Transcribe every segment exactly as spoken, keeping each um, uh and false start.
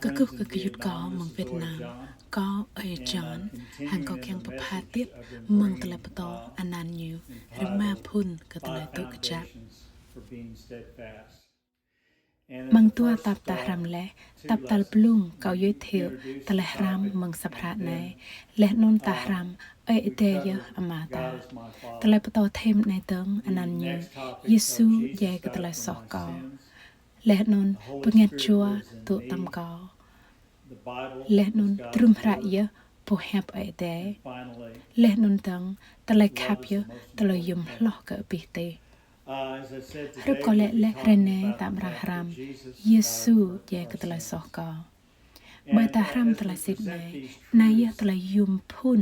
Kơkuh kơ gơyut kâo mơ̆ng Việt Nam, kâo ơi John, hăng kâo kiăng pơpha tiếp mơ̆ng tơlơi pơtô anăn ñu Rơma phŭn kơ tơlơi tŭ kơjăp. Amăng dua tap ta hrăm laih, tap tal blung kâo giới thiệu tơlơi hrăm mơ̆ng sa phră anai, laih anŭn ta hrăm Ơi Adai yơh Ama ta. Tơlơi pơtô thêm anai dơ̆ng anăn ñu Yêsu djai kơ tơlơi soh kâo. Laih anŭn bơngăt jua dŏ tăm kâo. Laih anŭn drŭm hră yơh boh hiăp Ơi Adai. Laih anŭn dơ̆ng tơlơi khăp yơh tơlơi yôm hloh kơ abih tih. Hrup kâo laĭ laih, hrơi anai ta amra hrăm Yêsu djai kơ tơlơi soh kâo. Ƀơi ta hrăm tơlơi sĭt anai, anai yơh tơlơi yôm phŭn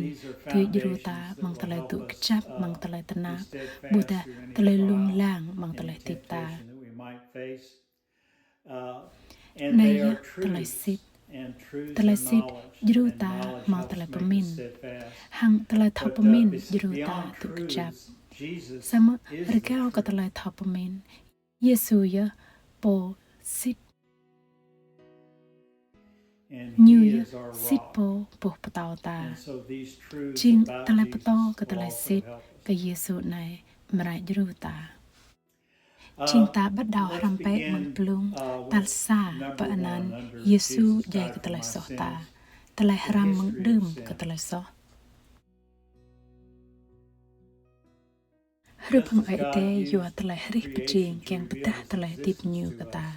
dưi djru ta mơ̆ng tơlơi tŭ kơjăp mơ̆ng tơlơi tơnap, ƀôdah tơlơi lông lang mơ̆ng tơlơi hơdip ta. Anai yơh tơlơi sĭt. Tơlơi sĭt djru ta hmâo tơlơi pơmĭn. Hăng tơlơi thâo pơmĭn djru ta tŭ kơjăp. Samơ̆ rơgao kơ tơlơi thâo pơmĭn, Yêsu yơh Pô sĭt. Ñu yơh sĭt pô boh pơtâo ta. Jing tơlơi pơtô kơ tơlơi sĭt kơ Yêsu anai amra djru ta. Jing ta bắt đầu hrăm bĕ mơ̆ng blung tal sa pơanăn Yêsu djai kơ tơlơi soh ta. Tơlơi hrăm mơ̆ng đưm kơ tơlơi soh. Hrup hăng Ơi Adai yua tơlơi hrih pơjing kiăng pơdah tơlơi hơdip ñu kơ ta,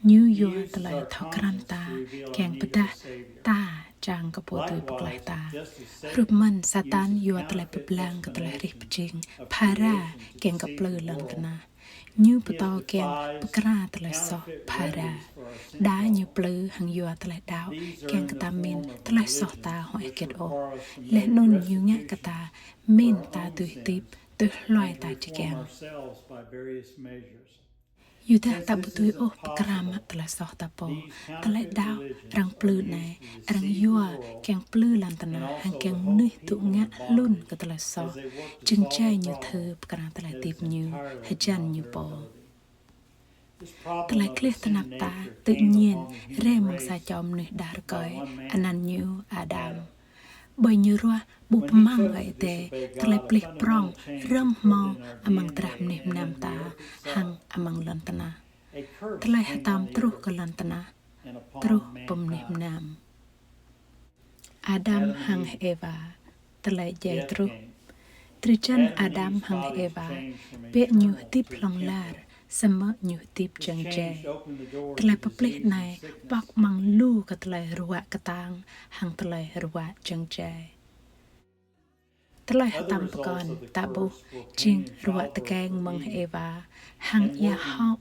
ñu yua tơlơi thâo krăn ta kiăng pơdah ta čang kơ Pô dưi pơklaih ta. Hrup mơ̆n Satan yua tơlơi pơblang kơ tơlơi hrih pơjing phara kiăng kơ plư lŏn tơnah. Ñu pơtô kiăng pơkra tơlơi soh phara. Đa ñu plư hăng yua tơlơi đaŏ kiăng kơ ta mĭn tơlơi soh ta huĭ hơget ôh. Laih anŭn ñu ngă kơ ta mĭn ta dưi hơdip tui hluai ta či kiăng. Yua dah ta ƀu dưi ôh pơkra mă tơlơi soh ta pô. Tơlơi đaŏ arăng plư anai, arăng yua kiăng plư lŏn tơnah hăng kiăng mơnuih dŏ ngă hlŭn kơ tơlơi soh, jing jai ñu thư pơkra tơlơi hơdip ñu hơjăn ñu pô. Tơlơi gleh tơnap ta tự nhiên rai mơ̆ng sa čô mơnuih đah rơkơi, anăn ñu Adam. Ƀơi ñu ruah ƀu pơmăng Ơi Adai tơlơi plih prong rơ̆ng hmâo amăng drah mơnuih mơnam ta hăng amăng lŏn tơnah. Tơlơi hơtăm truh kơ lŏn tơnah, truh pơ mơnuih mơnam. Adam hăng Êwa, tơlơi djai truh. Drơi jăn Adam hăng Êwa, biă ñu hơdip hlŏng lar, samơ̆ ñu hơdip jăng jai. Tơlơi pơplih anai pŏk amăng lu kơ tơlơi ruă kơtang hăng tơlơi ruă jăng jai. Tơlơi hơtăm pơkŏn ta ƀuh jing ruă tơkeng mơ̆ng Êwa hăng ia hŏk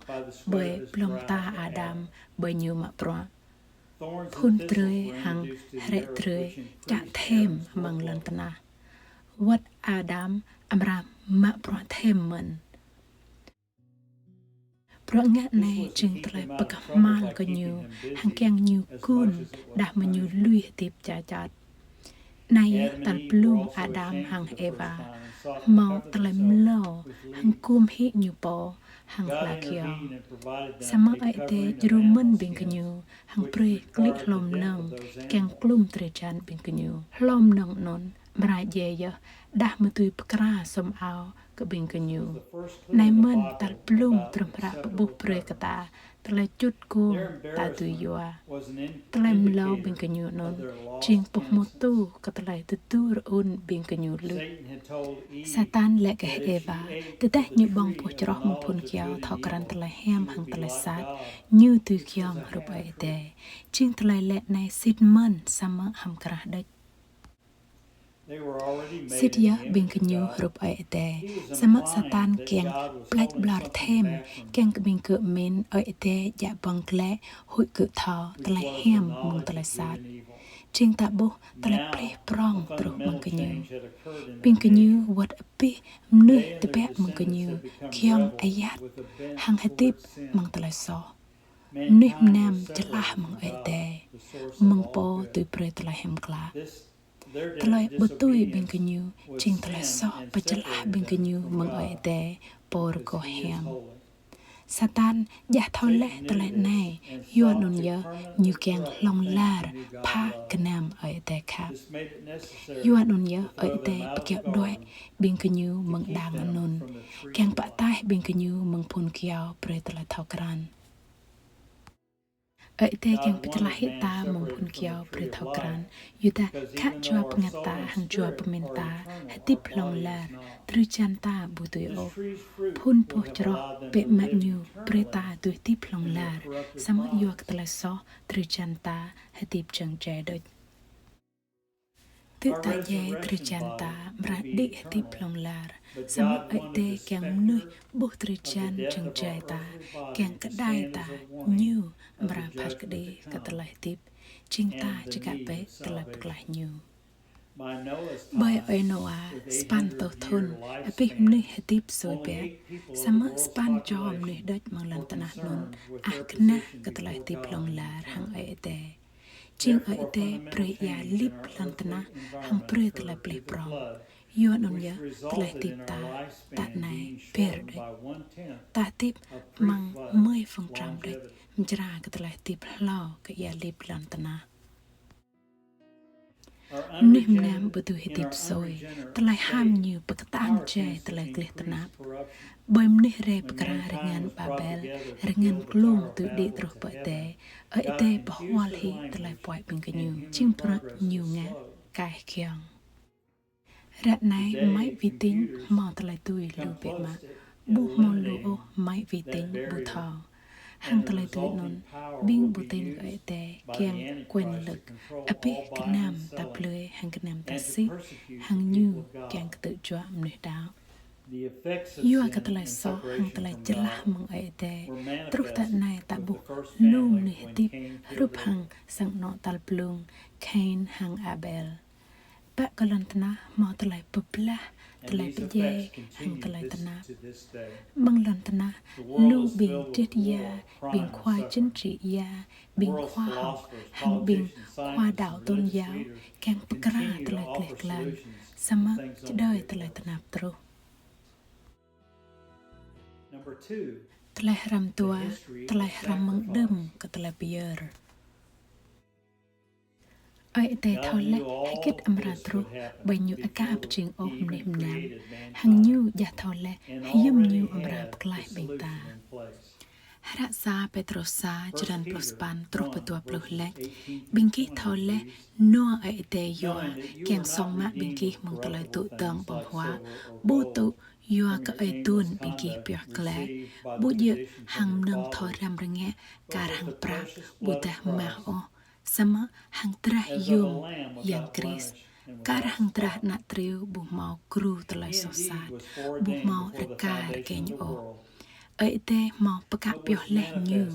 ƀơi blŏng ta Adam ƀơi ñu mă bruă. Phŭn drơi hăng hrĕ drơi čă thêm amăng lŏn tơnah. Wơ̆t Adam amra mă bruă thêm mơ̆n. Bruă ngă anai jing tơlơi pơkơhmal kơ ñu, hăng kiăng ñu gun đah mơ̆ ñu lui hơdip ča čat. Anai yơh tal blung Adam hăng Êwa hmâo tơlơi mlâo hăng gum hĭ ñu pô hăng hla kơyâo. Samơ̆ Ơi Adai djru mơ̆n ƀing gơñu hăng brơi klĭ hlô mơnơ̆ng kiăng klum drơi jăn ƀing gơñu. Hlô mơnơ̆ng anŭn amra djai yơh đah mơ̆ dưi pơkra sum ao kơ ƀing gơñu. Anai mơ̆n tal blung drôm hră pơƀuh brơi kơ ta tơlơi čut gum ta dưi yua. Tơlơi mlâo ƀing gơñu anŭn jing pơhmutu kơ tơlơi tơdu rơun ƀing gơñu luč. Satan laĭ kơ Êwa, tơdah ñu ƀơ̆ng boh čroh mơ̆ng phŭn kơyâo thâo krăn tơlơi hiam hăng tơlơi sat, ñu dưi giŏng hrup Ơi Adai. Jing tơlơi laĭ anai sĭt mơ̆n samơ̆ hăm krah đôč. Sĭt yơh ƀing gơñu hrup Ơi Adai, samơ̆ Satan kiăng pleč ƀlŏr thêm, kiăng kơ ƀing gơ̆ mĭn Ơi Adai djă ƀơ̆ng glaĭ huĭ gơ̆ thâo tơlơi hiam mơ̆ng tơlơi sat. Jing ta ƀuh tơlơi plih prong truh mơ̆ng gơñu. Ƀing gơñu wơ̆t abih mơnuih tơbiă mơ̆ng gơñu giŏng ayăt hăng hơdip mơ̆ng tơlơi soh. Mơnuih mơnam čơlah mơ̆ng Ơi Adai, mơ̆ng Pô dưi brơi tơlơi hiam klă. Tơlơi ƀu tui ƀing gơñu jing tơlơi soh pơčơlah ƀing gơñu mơ̆ng Ơi Adai, Pô rơgoh hiam. Satan djă thâo laih tơlơi anai, yua anŭn yơh ñu kiăng hlŏng lar pha gơnam Ơi Adai khăp. Yua anŭn yơh Ơi Adai pơkiaŏ đuaĭ ƀing gơñu mơ̆ng đang anŭn, kiăng pơtaih ƀing gơñu mơ̆ng phŭn kơyâo brơi tơlơi thâo krăn. Ơi Adai kiăng pơčơlah hĭ ta mơ̆ng phŭn kơyâo brơi thâo krăn, yua dah khă jua bơngăt ta hăng jua pơmĭn ta hơdip hlŏng lar, drơi jan ta ƀu dưi ôh. Phŭn boh čroh bĕ mă ñu brơi ta dưi hơdip hlŏng lar, samơ̆ yua kơ tơlơi soh drơi jan ta hơdip jơ̆ng jai đôč. Tŭ ta djai drơi jan ta amra đĭ hơdip hlŏng lar, samơ̆ Ơi Adai kiăng mơnuih ƀuh drơi jan jơ̆ng jai ta, kiăng kơđai ta, ñu amra phat kơđi kơ tơlơi hơdip, jing ta čơkă bĕ tơlơi pơklaih ñu. Ƀơi ơi Nôa, sapăn rơtuh thŭn, abih mơnuih hơdip sui biă, samơ̆ sapăn čô mơnuih đôč amăng lŏn tơnah anŭn ăh kơnah kơ tơlơi hơdip hlŏng lar hăng Ơi Adai. Jing Ơi Adai brơi ia lip lŏn tơnah hăng brơi tơlơi pơplih prŏng. Yua anŭn yơh tơlơi hơdip ta, ta anai ber đôč. Ta hơdip amăng mơi phần trăm đôč, mơčra kơ tơlơi hơdip hlâo kơ ia lip lŏn tơnah. Mơnuih mơnam ƀu dưi hơdip sui, tơlơi ham ñu pơkơtang jai tơlơi gleh tơnap. Ƀơi mơnuih rai pơkra rơngan Babel, rơngan glông dưi đĭ truh pơ adai, Ơi Adai pơhual hĭ tơlơi puaĭ ƀing gơñu, jing bruă ñu ngă kaih giŏng. Ră anai máy vi tính hmâo tơlơi dưi lu biă mă, ƀu hmâo lu ôh máy vi tính ƀu thâo. Hăng tơlơi dưi anŭn, ƀing ƀu tin kơ Ơi Adai kiăng quyền lực, abih gơnam ta blơi hăng gơnam ta sĭ, hăng ñu kiăng kơtư̆ juă mơnuih đaŏ. Yua kơ tơlơi soh hăng tơlơi jơlah mơ̆ng Ơi Adai, truh tơ anai ta ƀuh lu mơnuih hơdip hrup hăng sang anŏ tal blung Kain hăng Abel. Pă kơ lŏn tơnah hmâo tơlơi pơblah, tơlơi pơdjai hăng tơlơi tơnap. Amăng lŏn tơnah, lu ƀing triết gia, ƀing khua chính trị gia, ƀing khoa học, hăng ƀing khua đaŏ tôn giáo kiăng pơkra tơlơi gleh glan, samơ̆ čơđơi tơlơi tơnap truh. Tơlơi hrăm dua, tơlơi hrăm mơ̆ng đưm kơ tơlơi pơyơr. Ơi Adai thâo laih hơget amra truh, ƀơi ñu aka pơjing ôh mơnuih mơnam, hăng ñu djă thâo laih hiư̆m ñu amra pơklaih ƀing ta. Hră sa Pêtrôs sa, črăn pluh sapăn truh pơ dua pluh laĭ: Ƀing gih thâo laih nua Ơi Adai yua kiăng song mă ƀing gih mơ̆ng tơlơi dŏ dơ̆ng ƀơ̆ng huă, ƀu dŏ yua kơ ơi adun ƀing gih pioh glaĭ, ƀu djơ̆ hăng mơnơ̆ng thâo răm rơngiă kar hăng prăk ƀôdah mah ôh, samơ̆ hăng drah yôm Yang Krist, kar hăng drah ană triu ƀu hmâo gru tơlơi soh sat, ƀu hmâo rơka rơkeng ôh. Ơi Adai hmâo pơkă pioh laih ñu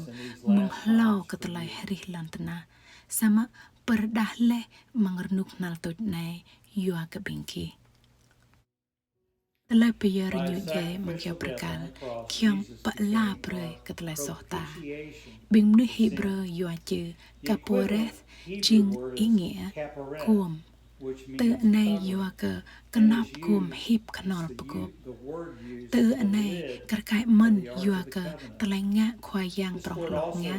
mơ̆ng hlâo kơ tơlơi hrih lŏn tơnah, samơ̆ pơrơđah laih amăng rơnuk hnal tuč anai yua kơ ƀing gih. Tơlơi pơyơr ñu djai amăng kơyâo bơrơkal, giŏng pơala brơi kơ tơlơi soh ta. Ƀing mơnuih Hêbrơ yua chữ Kapôreth jing ý nghĩa gôm. Từ anai yua kơ kơnop gôm hip kơnol pơgôp. Từ anai kar kaĭ mơ̆n yua kơ tơlơi ngă Khua Yang prŏng hloh ngă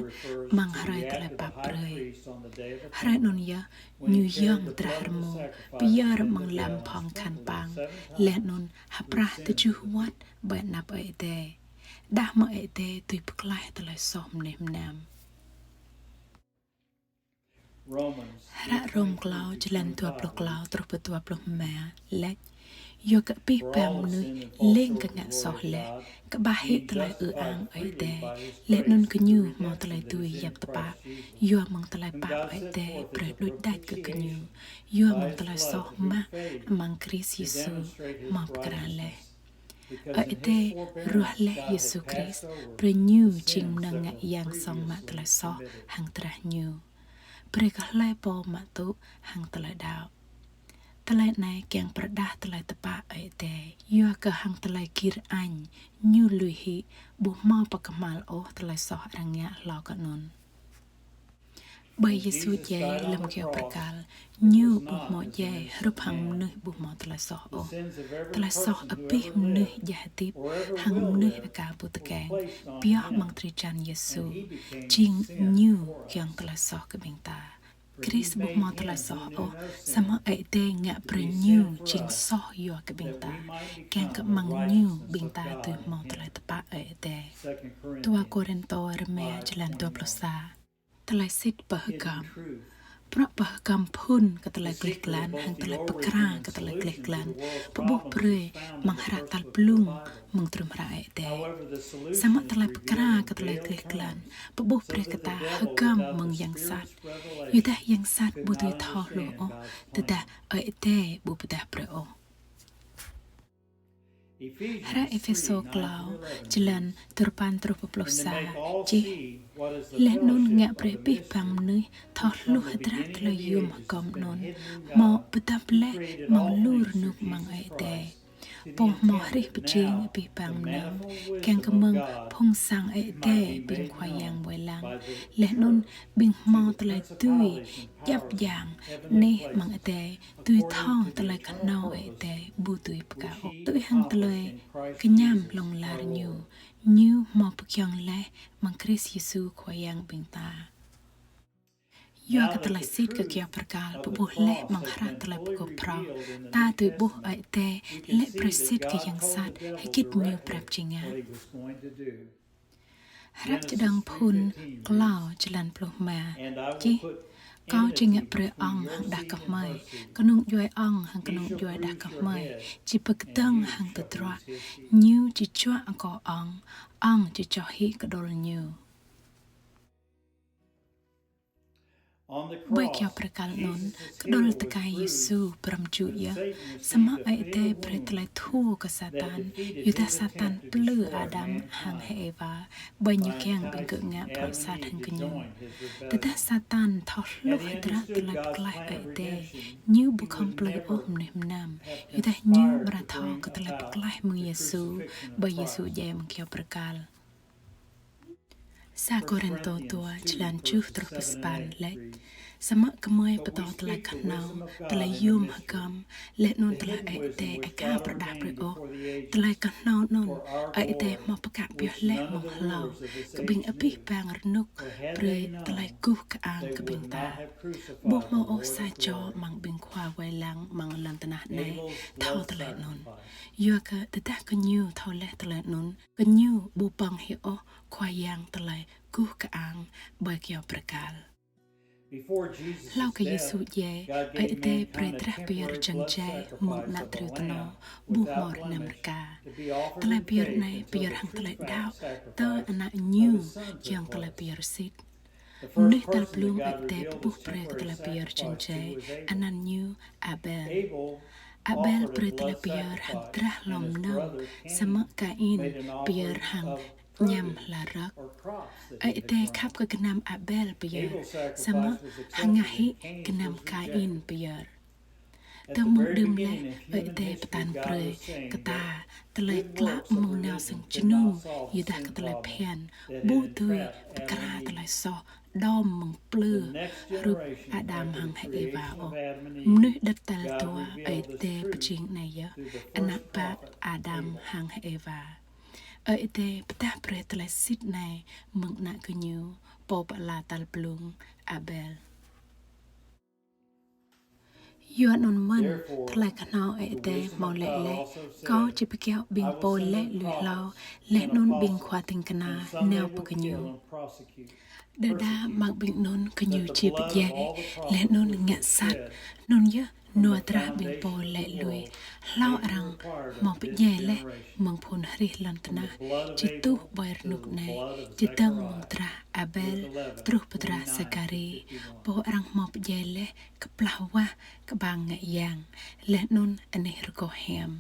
amăng hrơi tơlơi pap brơi. Hrơi anŭn yơh, ñu yơ̆ng drah rơmô, pơyơr amăng lăm phŏng khăn pang, laih anŭn hơprah tơjuh wơ̆t ƀơi anăp Ơi Adai. Đah mơ̆ Ơi Adai dưi pơklaih tơlơi soh mơnuih mơnam. Hră Rôm klâo, črăn dua pluh klâo truh pơ dua pluh rơma laĭ: Yua kơ abih bang mơnuih lêng kơ ngă soh laih, kơƀah hĭ tơlơi ư ang Ơi Adai, laih anŭn gơñu hmâo tơlơi dưi yap tơpă yua mơ̆ng tơlơi pap Ơi Adai brơi đôč đač kơ gơñu, yua mơ̆ng tơlơi soh mă amăng Krist Yêsu hmâo pơkra laih. Ơi Adai ruah laih Yêsu Krist, brơi ñu jing mơnơ̆ng ngă yang song mă tơlơi soh hăng drah ñu, brơi kơ hlơi pô mă tŭ hăng tơlơi đaŏ. Tơlơi anai kiăng pơrơđah tơlơi tơpă Ơi Adai, yua kơ hăng tơlơi gir añ ñu lui hĭ, ƀu hmâo pơkơhmal ôh tơlơi soh arăng ngă hlâo kơ anŭn. Ƀơi Yêsu djai lơ̆m kơyâo bơrkal, Ñu ƀu hmâo djai hrup hăng mơnuih ƀu hmâo tơlơi soh ôh. Tơlơi soh abih mơnuih djah hơdip hăng mơnuih aka ƀu tơkeng, pioh amăng drơi jan Yêsu, jing Ñu kiăng tơlơi soh kơ ƀing ta. Krist ƀu hmâo tơlơi soh ôh, samơ̆ Ơi Adai ngă brơi Ñu jing soh yua kơ ƀing ta, kiăng kơ amăng Ñu ƀing ta dưi hmâo tơlơi tơpă Ơi Adai. Dua Kôrintô rơma jơlan dua pluh sa. Tơlơi sĭt pơhơgăm. Bruă pơhơgăm phŭn kơ tơlơi gleh glan hăng tơlơi pơkra kơ tơlơi gleh glan pơƀuh brơi amăng hră tal blung mơ̆ng trŭm hră Ơi Adai. Samơ̆ tơlơi pơkra kơ tơlơi gleh glan pơƀuh brơi kơ ta hơgăm mơ̆ng yang sat. Yua dah yang sat ƀu dưi thâo hluh ôh, tơdah Ơi Adai ƀu pơdah brơi ôh. Hră Êphêsô klâo, jơlan duarơpăn truh pơ pluh sa, čih: Laih anŭn ngă brơi abih bang mơnuih thâo hluh hơdră tơlơi yôm hơgŏm anŭn, hmâo pơdŏp laih amăng lu rơnŭk amăng Ơi Adai. Pô hmâo hrih pơjing abih bang mơnơ̆ng, kiăng kơ mơ̆ng phung sang Ơi Adai ƀing Khua Yang wai lăng. Laih anŭn ƀing hmâo tơlơi dưi djăp djang anih amăng adai dưi thâo tơlơi kơhnâo Ơi Adai ƀu dưi pơkă ôh. Tui hăng tơlơi kơñăm hlŏng lar Ñu, Ñu hmâo pơgiŏng laih amăng Krist Yêsu Khua Yang ƀing ta. Yua kơ tơlơi sĭt kơ kơyâo bơrkal pơƀuh laih amăng hră tơlơi pơgop phrâo, ta dưi ƀuh Ơi Adai laĭ brơi sĭt kơ yang sat hơgĕt Ñu prăp či ngă. Hră Čơdơ̆ng Phŭn klâo, jơlan pluh rơma, čih: Kâo či ngă brơi ŏng hăng đah kơmơi, kơnung djuai ŏng hăng kơnung djuai đah kơmơi, či pơkơdơ̆ng hăng tơdruă. Ñu či juă akŏ ŏng, ŏng či čoh hĭ kơđŏl ñu. Ƀơi kơyâo bơrkal anŭn, kơđŏl tơkai Yêsu pơrăm jŭ yơh, samơ̆ Ơi Adai brơi tơlơi thua kơ Satan, yua dah Satan plư Adam hăng H'Êwa, ƀơi ñu kiăng ƀing gơ̆ ngă bruă sat hăng gơñu. Tơdah Satan thâo hluh hơdră tơlơi pơklaih Ơi Adai, ñu ƀu khŏm plư ôh mơnuih mơnam, yua dah ñu amra thâo kơ tơlơi pơklaih mơ̆ng Yêsu, ƀơi Yêsu djai amăng kơyâo bơrkal. Sa Kôrintô dua, jơlan tơjuh truh pơ sapăn laĭ: Samơ̆ gơmơi pơtô tơlơi kơhnâo, tơlơi yôm hơgŏm, laih anŭn tơlơi Ơi Adai aka pơrơđah brơi ôh. Tơlơi kơhnâo anŭn, Ơi Adai hmâo pơkă pioh laih mơ̆ng hlâo kơ ƀing abih bang rơnŭk brơi tơlơi guh kơang kơ ƀing ta. Ƀu hmâo ôh sa čô amăng ƀing khua wai lăng amăng lŏn tơnah anai thâo tơlơi anŭn. Yua kơ tơdah gơñu thâo laih tơlơi anŭn, gơñu ƀu ƀơ̆ng hĭ ôh Khua Yang tơlơi guh kơang ƀơi kơyâo bơrkal. Hlâo kơ Yêsu djai, Ơi Adai brơi drah pơyơr jơngjai mơ̆ng ană triu tơno ƀu hmâo rơnăm rơka. Tơlơi pơyơr anai pơyơr hăng tơlơi đaŏ tơ Ană Ñu kiăng tơlơi pơyơr sĭt. Mơnuih tal blung Ơi Adai pơƀuh brơi kơ tơlơi pơyơr jơngjai, anăn ñu Abel. Abel brơi tơlơi pơyơr hăng drah hlô mơnơ̆ng, samơ̆ Kain pơyơr hăng añăm hla rơ̆k. Ơi Adai khăp kơ gơnam Abel pơyơr, samơ̆ hơngah hĭ gơnam Kain pơyơr. Tơ mơ̆ng đưm laih, Ơi Adai pơtă brơi kơ ta tơlơi klă mơ̆ng nao sang jơnum, yua dah kơ tơlơi phiăn ƀu dưi pơkra tơlơi soh đom mơ̆ng plư hrup Adam hăng H'Êwa ôh. Mơnuih đăt tal dua Ơi Adai pơjing anai yơh, ană bă Adam hăng H'Êwa. Ơi Adai pơtă brơi tơlơi sĭt anai mơ̆ng ană gơñu, pô pơala tal blung Abel. Yua anŭn mơ̆n, tơlơi kơhnâo Ơi Adai hmâo laĭ laih: Kâo či pơkiaŏ ƀing pô laĭ lui hlâo, laih anŭn ƀing khua ding kơna nao pơ gơñu. Đơđa amăng ƀing anŭn gơñu či pơdjai, laih anŭn ngă sat, anŭn yơh nua drah ƀing pô laĭ lui. Hlâo arăng hmâo pơdjai laih mơ̆ng phŭn hrih lŏn tơnah, či tuh ƀơi rơnŭk anai, či dơ̆ng mơ̆ng drah Abel truh pơ drah Sakari, pô arăng hmâo pơdjai laih kơplah wah kơƀang ngă yang, laih anŭn anih rơgoh hiam.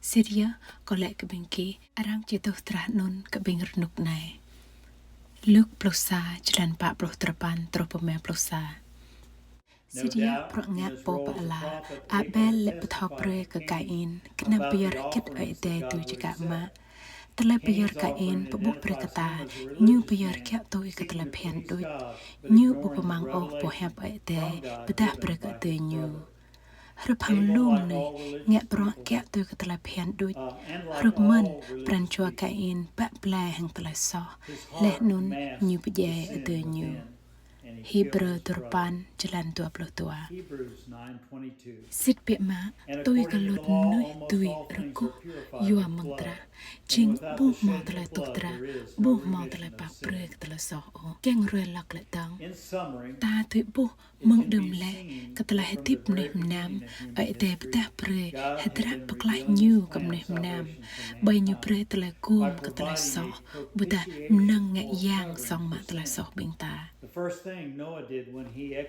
Sĭt yơh, kâo laĭ kơ ƀing gih, arăng či tuh drah anŭn kơ ƀing rơnŭk anai. Luk pluh sa, jơlan pă pluh duarơpăn truh pơ rơma pluh sa. Sĭt yơh, bruă ngă pô pơala, Abel laĭ pơthâo brơi kơ Kain, gơnam pơyơr hơgĕt Ơi Adai dưi čơkă mă. Tơlơi pơyơr Kain pơƀuh brơi kơ ta, ñu pơyơr kiaŏ tui kơ tơlơi phiăn đôč. Ñu ƀu pơmăng ôh boh hiăp Ơi Adai pơdah brơi kơ adơi ñu. Hrup hăng lu mơnuih ngă bruă kiaŏ tui kơ tơlơi phiăn đôč, hrup mơ̆n pran jua Kain bă blai hăng tơlơi soh, laih anŭn ñu pơdjai adơi ñu. Hêbrơ duarơpăn, jơlan dua pluh dua. Sĭt biă mă, tui kơ lŏn mơnuih dưi rơgoh yua mơ̆ng drah, jing ƀu hmâo tơlơi tuh drah, ƀu hmâo tơlơi pap brơi kơ tơlơi soh ôh, kiăng ruai lŏk lĕ dơ̆ng. Ta dưi ƀuh mơ̆ng đưm laih, kơ tơlơi hơdip mơnuih mơnam, Ơi Adai pơdah brơi hơdră pơklaih ñu kơ mơnuih mơnam, ƀơi ñu brơi tơlơi gum kơ tơlơi soh, ƀôdah mơnơ̆ng ngă yang song mă tơlơi soh ƀing ta.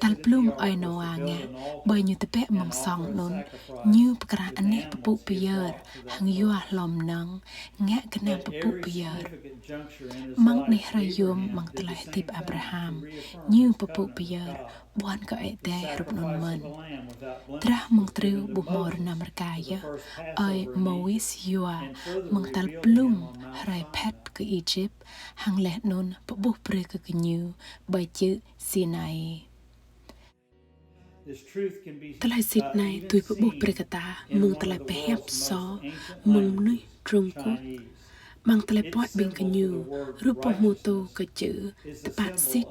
Tal blung ơi Nôa ngă, ƀơi ñu tơbiă mơ̆ng song anŭn, ñu pơkra anih pơpŭ pơyơr, hăng yua hlô mơnơ̆ng, ngă gơnam pơpŭ pơyơr. Amăng anih hrơi yôm amăng tơlơi hơdip Abraham, ñu pơpŭ pơyơr, ƀuăn kơ Ơi Adai hrup anŭn mơ̆n. Drah mơ̆ng triu ƀu hmâo rơnăm rơka yơh, ơi Môis yua, mơ̆ng tal blung hrơi phet kơ Êjip, hăng laih anŭn pơƀuh brơi kơ gơñu ƀơi čư̆ Sinai. Tơlơi sĭt anai dưi pơƀuh brơi kơ ta mơ̆ng tơlơi pơhiăp sô mơ̆ng mơnuih Trung Quốc. Amăng tơlơi puăt ƀing gơñu, rup pơhmutu kơ čư̆ tơpă sĭt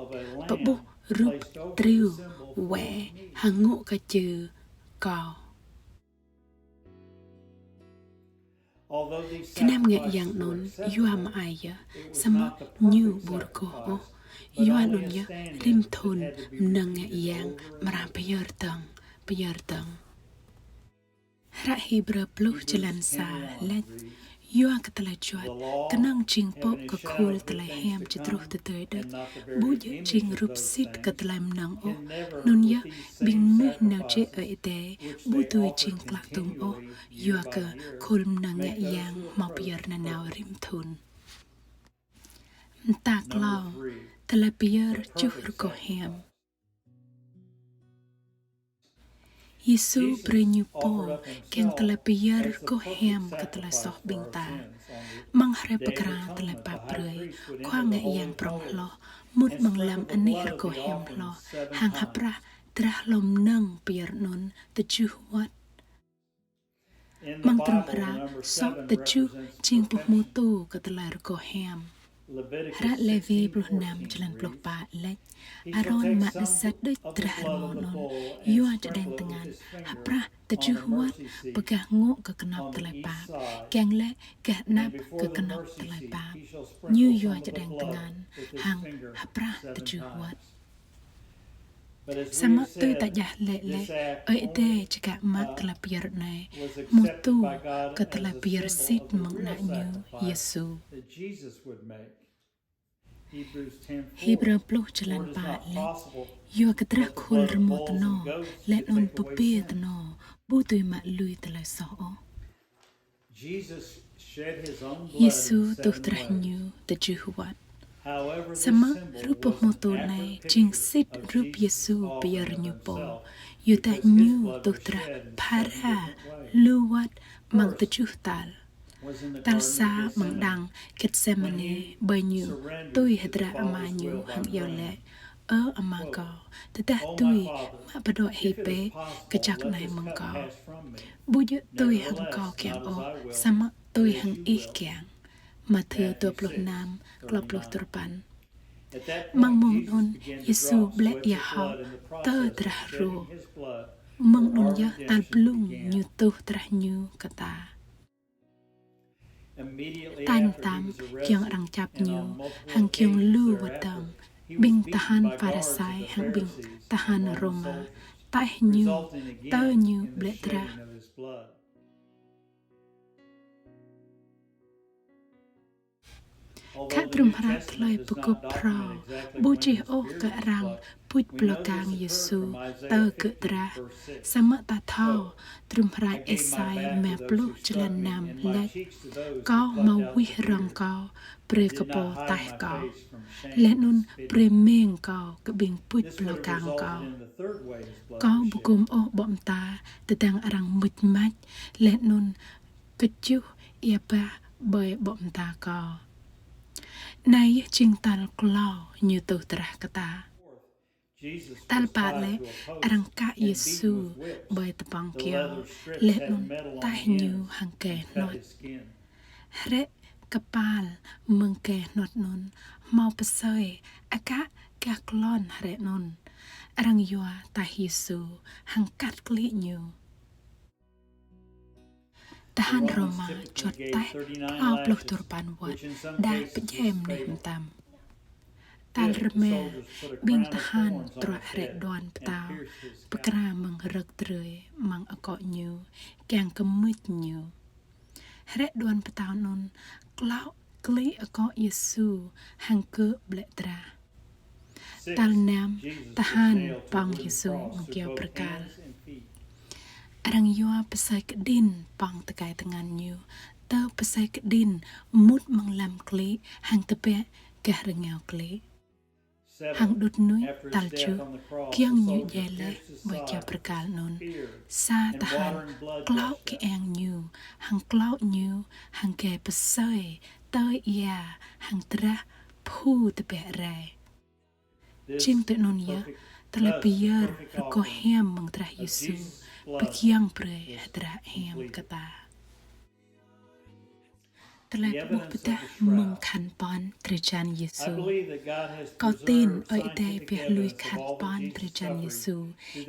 pơƀuh rup triu wĕ hăng ngŏ kơ čư̆ kâo. Gơnam ngă yang anŭn yua mơai yơh, samơ̆ ñu ƀu rơgoh ôh. Yua anŭn yơh, rĭm thŭn mơnơ̆ng ngă yang amra pơyơr dơ̆ng, pơyơr dơ̆ng. Hră Hêbrơ pluh jơlan sa laĭ: Yua kơ tơlơi juăt, kơnơ̆ng jing pŏk kơ khul tơlơi hiam či truh tơdơi đôč, ƀu djơ̆ jing rup sĭt kơ tơlơi mơnơ̆ng ôh. Anŭn yơh, ƀing mơnuih nao jĕ Ơi Adai ƀu dưi jing klă tum ôh, yua kơ khul mơnơ̆ng ngă yang hmâo pơyơr nanao rĭm thŭn. Mơta klâo, tơlơi pơyơr čuh rơgoh hiam. Yêsu brơi Ñu pô kiăng tơlơi pơyơr rơgoh hiam kơ tơlơi soh ƀing ta. Amăng hrơi pơkra tơlơi pap brơi, khua ngă yang prŏng hloh mŭt amăng lăm anih rơgoh hiam hloh, hăng hơprah drah hlô mơnơ̆ng pơyơr anŭn tơjuh wơ̆t. Amăng trŭm hră, số tơjuh jing pơhmutu kơ tơlơi rơgoh hiam. Hră Lêwi pluh năm jơlan pluh pă laĭ: Arôn mă asăt đôč drah rơmô anŭn, yua čơđeng tơngan, hơprah tơjuh wơ̆t pơgah ngŏ kơ kơnăp tơlơi pap, kiăng laĭ gah anăp kơ kơnăp tơlơi pap. Ñu yua čơđeng tơngan, hăng hơprah tơjuh wơ̆t. Samơ̆ tui ta djah laĭ lĕ, Ơi Adai čơkă mă tơlơi pơyơr anai, pơhmutu kơ tơlơi pơyơr sĭt mơ̆ng Ană Ñu Yêsu. Hêbrơ pluh jơlan pă laĭ: Yua kơ drah khul rơmô tơno, laih anŭn pơbê tơno, ƀu dưi mă lui tơlơi soh ôh. Yêsu tuh drah Ñu tơjuh wơ̆t. Samơ̆ rup pơhmutu anai jing sĭt rup Yêsu pơyơr Ñu pô, yua dah Ñu tuh drah phara lu wơ̆t amăng tơjuh tal. Tal sa amăng đang Gêtsêmanê, ƀơi Ñu tui hơdră Ama Ñu hăng iâu laĭ: Ơ Ama kâo, tơdah dưi, mă pơđuaĭ hĭ bĕ kơčŏk anai mơ̆ng kâo. Ƀu djơ̆ tui hăng kâo kiăng ôh, samơ̆ tui hăng Ih kiăng. Mathiơ dua pluh năm, klâo pluh duarơpăn. Amăng mông anŭn, Yêsu blĕ ia hŏ tơ drah rô. Mơ̆ng anŭn yơh tal blung Ñu tuh drah Ñu kơ ta. Tal mơtam, giŏng arăng čăp Ñu, hăng giŏng lu wơ̆t dơ̆ng, ƀing tơhan Pharisai hăng ƀing tơhan Rôma taih Ñu, tơ Ñu blĕ drah. Khă trŭm hră tơlơi pơgop phrâo ƀu čih ôh kơ arăng buč blâo gang Yêsu tơ gơ̆ drah, samơ̆ ta thâo trŭm hră Êsai rơma pluh jơlan năm laĭ: Kâo hmâo wih rơ̆ng Kâo brơi kơ pô taih Kâo, laih anŭn brơi meng Kâo kơ ƀing buč blâo gang Kâo. Kâo ƀu gum ôh ƀô̆ mơta tơdang arăng mưč mač, laih anŭn kơčuh ia bah ƀơi ƀô̆ mơta kâo. Anai yơh jing tal klâo ñu tuh drah kơ ta. Tal pă lĕ, arăng kă Yêsu ƀơi tơpŏng kyâo, laih anŭn taih ñu hăng gai hnuăt. Hrĕ kơpal mơ̆ng gai hnuăt anŭn hmâo pơsơi akă gah klon hrĕ anŭn. Arăng yua taih Yêsu hăng kăt klĭ ñu. Tơhan Rôma juăt taih klâo pluh duarơpăn wơ̆t đah pơdjai mơnuih mơtam. Tal rơma, ƀing tơhan truă hrĕ đuan pơtao pơkra mơ̆ng rơ̆k drơi amăng akŏ ñu, kiăng kơ mưč ñu. Hrĕ đuan pơtao anŭn klâo klĭ akŏ Yêsu hăng kơ̆ ƀlĕ drah. Tal năm, tơhan pŏng Yêsu amăng kyâo bơrkal. Arăng yua pơsơi kơđĭn pŏng tơkai tơngan ñu, tơ pơsơi kơđĭn mŭt amăng lăm klĭ hăng tơbiă gah rơngiao klĭ. Hăng đŭt nuih tal tơjuh, kiăng ñu djai laih ƀơi kyâo bơrkal anŭn. Sa tơhan klâo kơeng ñu, hăng klâo ñu hăng gai pơsơi tơi ia hăng drah phu tơbiă rai. Jing tui anŭn yơh, tơlơi pơyơr rơgoh hiam mơ̆ng drah Yêsu pơgiŏng brơi hơdră hiam kơ ta. Tơlơi pơƀuh pơdah mơ̆ng khăn pon drơi jan Yêsu. Kâo tin Ơi Adai pioh lui khăn pon drơi jan Yêsu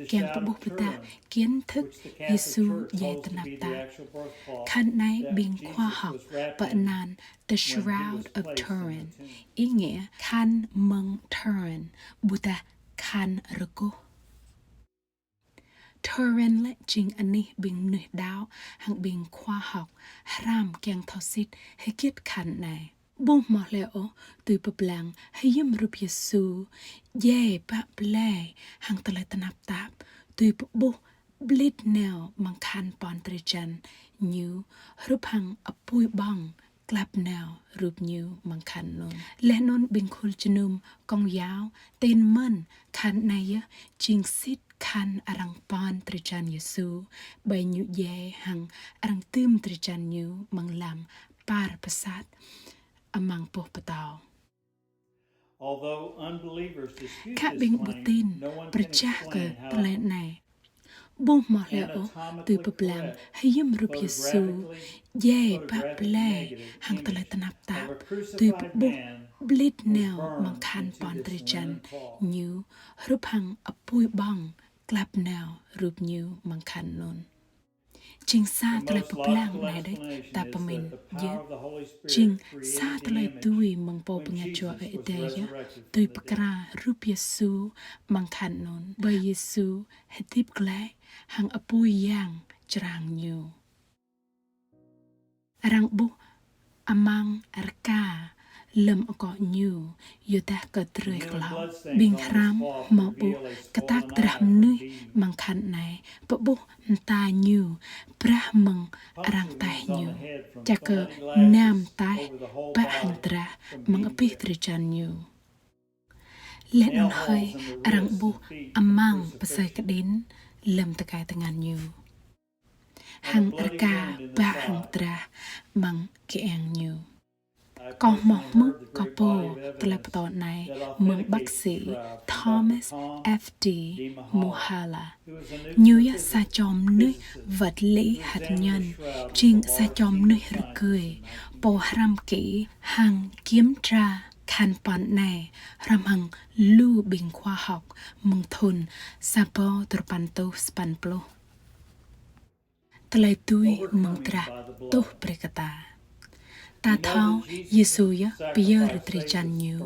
kiăng pơƀuh pơdah kiến thức Yêsu djai tơnap tap. Khăn anai ƀing khoa học pơanăn The Shroud of Turin, ý nghĩa khăn mơ̆ng Turin, ƀôdah khăn rơgoh. Turin lĕ jing anih ƀing mơnuih đaŏ hăng ƀing khoa học hrăm kiăng thâo sĭt hơget khăn anai. Ƀu hmâo hlơi ôh dưi pơblang hiư̆m hrup Yêsu djai bă blai hăng tơlơi tơnap tap, dưi pơƀuh ƀlĭt nao amăng khăn pon drơi jan ñu hrup hăng apui ƀơ̆ng klap nao hrup ñu amăng khăn anŭn. Laih anŭn ƀing khul jơnum Công giáo tin mơ̆n khăn anai yơh jing sĭt khăn arăng pon drơi jan Yêsu, ƀơi ñu djai hăng arăng dưm drơi jan ñu amăng lăm par pơsat amăng boh pơtâo. Khă ƀing ƀu tin pơrơjah kơ tơlơi anai. Ƀu hmâo hlơi ôh dưi pơblang hiư̆m hrup Yêsu djai bă blai hăng tơlơi tơnap tap, dưi pơƀuh ƀlĭt nao amăng khăn pon drơi jan ñu hrup hăng apui ƀơ̆ng klap nao hrup ñu amăng khăn anŭn. Jing sa tơlơi pơblang anai đôč ta pơmĭn yơh. Jing sa tơlơi dưi mơ̆ng Pô Pơngač Jua Ơi Adai yơh dưi pơkra hrup Yêsu amăng khăn anŭn. Ƀơi Yêsu hơdip glaĭ hăng apui yang črang ñu. Arăng ƀuh amăng rơka lơ̆m akŏ ñu, yua dah kơ drơi klâo. Ƀing hrăm hmâo ƀuh kơtăk drah mơnuih amăng khăn anai pơƀuh mơta ñu brah mơ̆ng arăng taih ñu. Čă kơ năm taih bă hăng drah amăng abih drơi jan ñu. Laih anŭn hơi arăng ƀuh amăng pơsơi kơđĭn lơ̆m tơkai tơngan ñu. Hăng rơka bă hăng drah amăng kơeng ñu. Kâo hmâo hmư̆ kâo pô tơlơi pơtô anai mơ̆ng bác sĩ Thomas F D Muhala. Ñu yơh sa čô mơnuih vật lý hạt nhân, jing sa čô mơnuih rơgơi, pô hrăm kĭ hăng kiểm tra khăn pon anai hrŏm hăng lu ƀing khoa học mơ̆ng thun sa rơbâo duarơpăn rơtuh sapăn pluh. Tơlơi dưi mơ̆ng drah tuh brơi kơ ta. Ta thâo Yêsu yơh pơyơr drơi jan ñu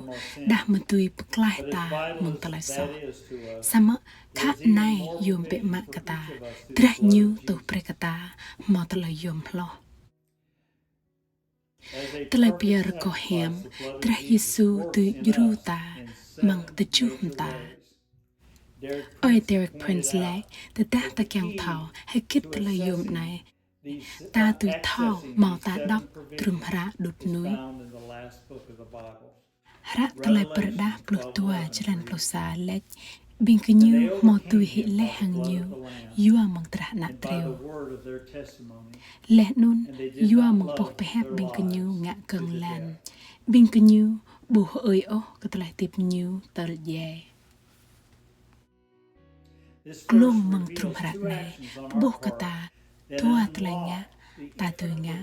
đah mơ̆ dưi pơklaih ta mơ̆ng tơlơi soh. Samơ̆ khă anai yôm biă mă kơ ta, drah ñu tuh brơi kơ ta hmâo tơlơi yôm hloh. Tơlơi pơyơr rơgoh hiam, drah Yêsu dưi djru ta amăng tơjuh mơta. Ơi Derek Prince laĭ, tơdah ta kiăng thâo hơget tơlơi yôm anai, ta dưi thâo hmâo ta đŏk trŭm hră đŭt nuih. Hră Tơlơi Pơrơđah pluh dua, črăn pluh sa laĭ: Ƀing gơñu hmâo tui hĭ laih hăng Ñu yua mơ̆ng drah ană triu. Laih anŭn yua mơ̆ng boh pơhiăp ƀing gơñu ngă gơ̆ng lan, ƀing gơñu ƀu hơơi ôh kơ tơlơi hơdip Ñu tơl djai. Glông mơ̆ng trŭm hră anai pơƀuh kơ ta dua tơlơi ngă ta dưi ngă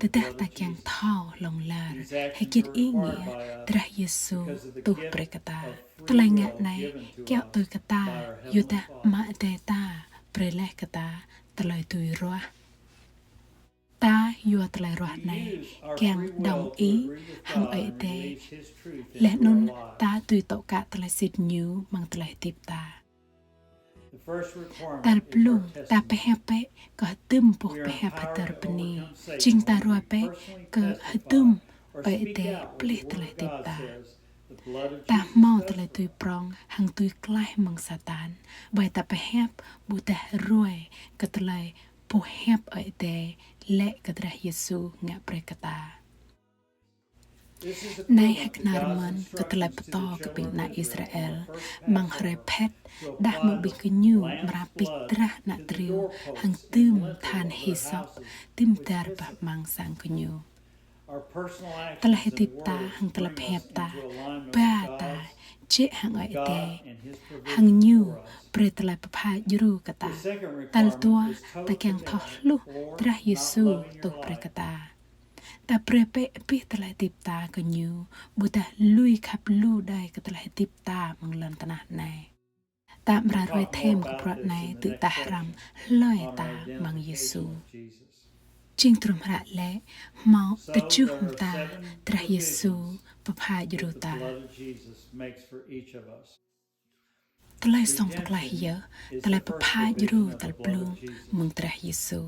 tơdah ta kiăng thâo hlŏng lar hơget ý nghĩa drah Yêsu tuh brơi kơ ta. Tơlơi ngă anai kiaŏ tui kơ ta, yua dah Ama Adai ta brơi laih kơ ta tơlơi dưi ruah. Ta yua tơlơi ruah anai kiăng đồng ý hăng Ơi Adai, laih anŭn ta dưi tŏ kă tơlơi sĭt Ñu amăng tơlơi hơdip ta. Tal blung, ta pơhiăp bĕ kơ hơdôm boh pơhiăp hơdơr bơni. Jing ta ruai bĕ kơ hơdôm Ơi Adai plih tơlơi hơdip ta. Ta hmâo tơlơi dưi prŏng hăng dưi klaih mơ̆ng Satan, ƀơi ta pơhiăp ƀôdah ruai kơ tơlơi boh hiăp Ơi Adai laĭ kơ drah Yêsu ngă brơi kơ ta. Anai hơkơnar mơ̆n kơ tơlơi pơtô kơ ƀing ană Israel amăng hrơi phet, đah mơ̆ ƀing gơñu amra pik drah ană triu hăng dưm than hisôp, dưm dar bah amăng sang gơñu. Tơlơi hơdip ta hăng tơlơi pơhiăp ta ba ta jĕ hăng Ơi Adai, hăng Ñu brơi tơlơi pơpha djru kơ ta. Tal dua, ta kiăng thâo hluh drah Yêsu tuh brơi kơ ta. Ta brơi bĕ abih tơlơi hơdip ta kơ Ñu, ƀôdah lui khăp lu đơi kơ tơlơi hơdip ta amăng lŏn tơnah anai. Ta amra ruai thêm kơ bruă anai tơdah ta hrăm hlơi ta amăng Yêsu. Jing trŭm hră laĭ hmâo tơjuh mơta drah Yêsu pơpha djru ta. Tơlơi song pơklaih yơh tơlơi pơpha djru tal blung mơ̆ng drah Yêsu.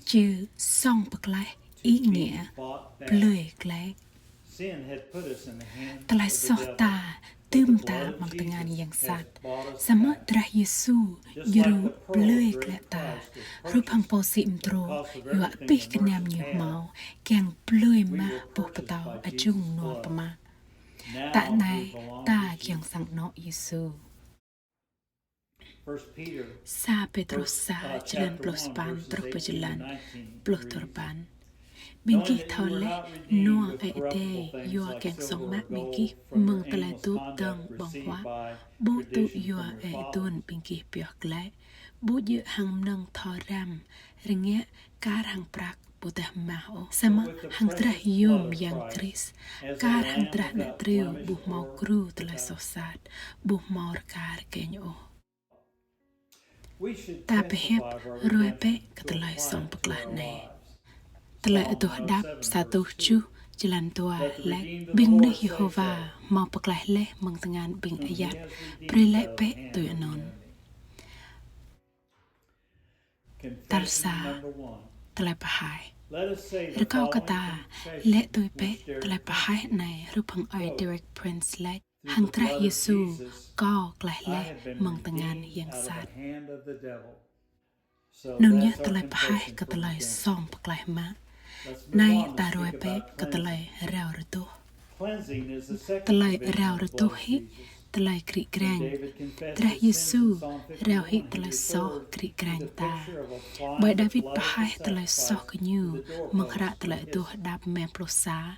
Chữ song pơklaih ý nghĩa blơi glaĭ. Tơlơi soh ta dưm ta amăng tơngan yang sat. Samơ̆ drah Yêsu djru blơi glaĭ ta, hrup hăng pô sĭ mơdrô yua abih gơnam ñu hmâo kiăng blơi mă boh pơtâo ajung nua pơmă. Tă anai ta kiăng sang anŏ Yêsu. Sa Pêtrôs sa, jơlan pluh sapăn truh pơ jơlan pluh duapăn. Ƀing gih thâo laih nua Ơi Adai yua kiăng song mă ƀing gih mơ̆ng tơlơi dŏ dơ̆ng ƀơ̆ng huă, ƀu dŏ yua ơi adon ƀing gih pioh glaĭ, ƀu djơ̆ hăng mơnơ̆ng thâo răm, rơngiă, kar hăng prăk ƀôdah mah ôh, samơ̆ hăng drah yôm Yang Krist, kar hăng drah ană triu ƀu hmâo gru tơlơi soh sat, ƀu hmâo rơka rơkeng ôh. Ta pơhiăp ruai bĕ kơ tơlơi song pơklaih anai. Tơlơi Adoh Hơđăp sa rơtuh tơjuh, jơlan dua laĭ: Ƀing mơnuih Yêhôwa hmâo pơklaih laih mơ̆ng tơngan ƀing ayăt, brơi laĭ bĕ tui anŭn. Tal sa, tơlơi pơhaih. Rơkâo kơ ta laĭ tui bĕ tơlơi pơhaih anai hrup hăng ơi Derek Prince laĭ: Hăng drah Yêsu kâo klaih laih mơ̆ng tơngan yang sat. Anŭn yơh tơlơi pơhaih kơ tơlơi song pơklaih mă. Anai ta ruai bĕ kơ tơlơi rao rơtuh. Tơlơi rao rơtuh hĭ tơlơi krĭ kreng. Drah Yêsu rao hĭ tơlơi soh krĭ kreng ta. Ƀơi Đawit pơhaih tơlơi soh kơ ñu mơ̆ng hră Tơlơi Adoh Hơđăp rơma pluh sa.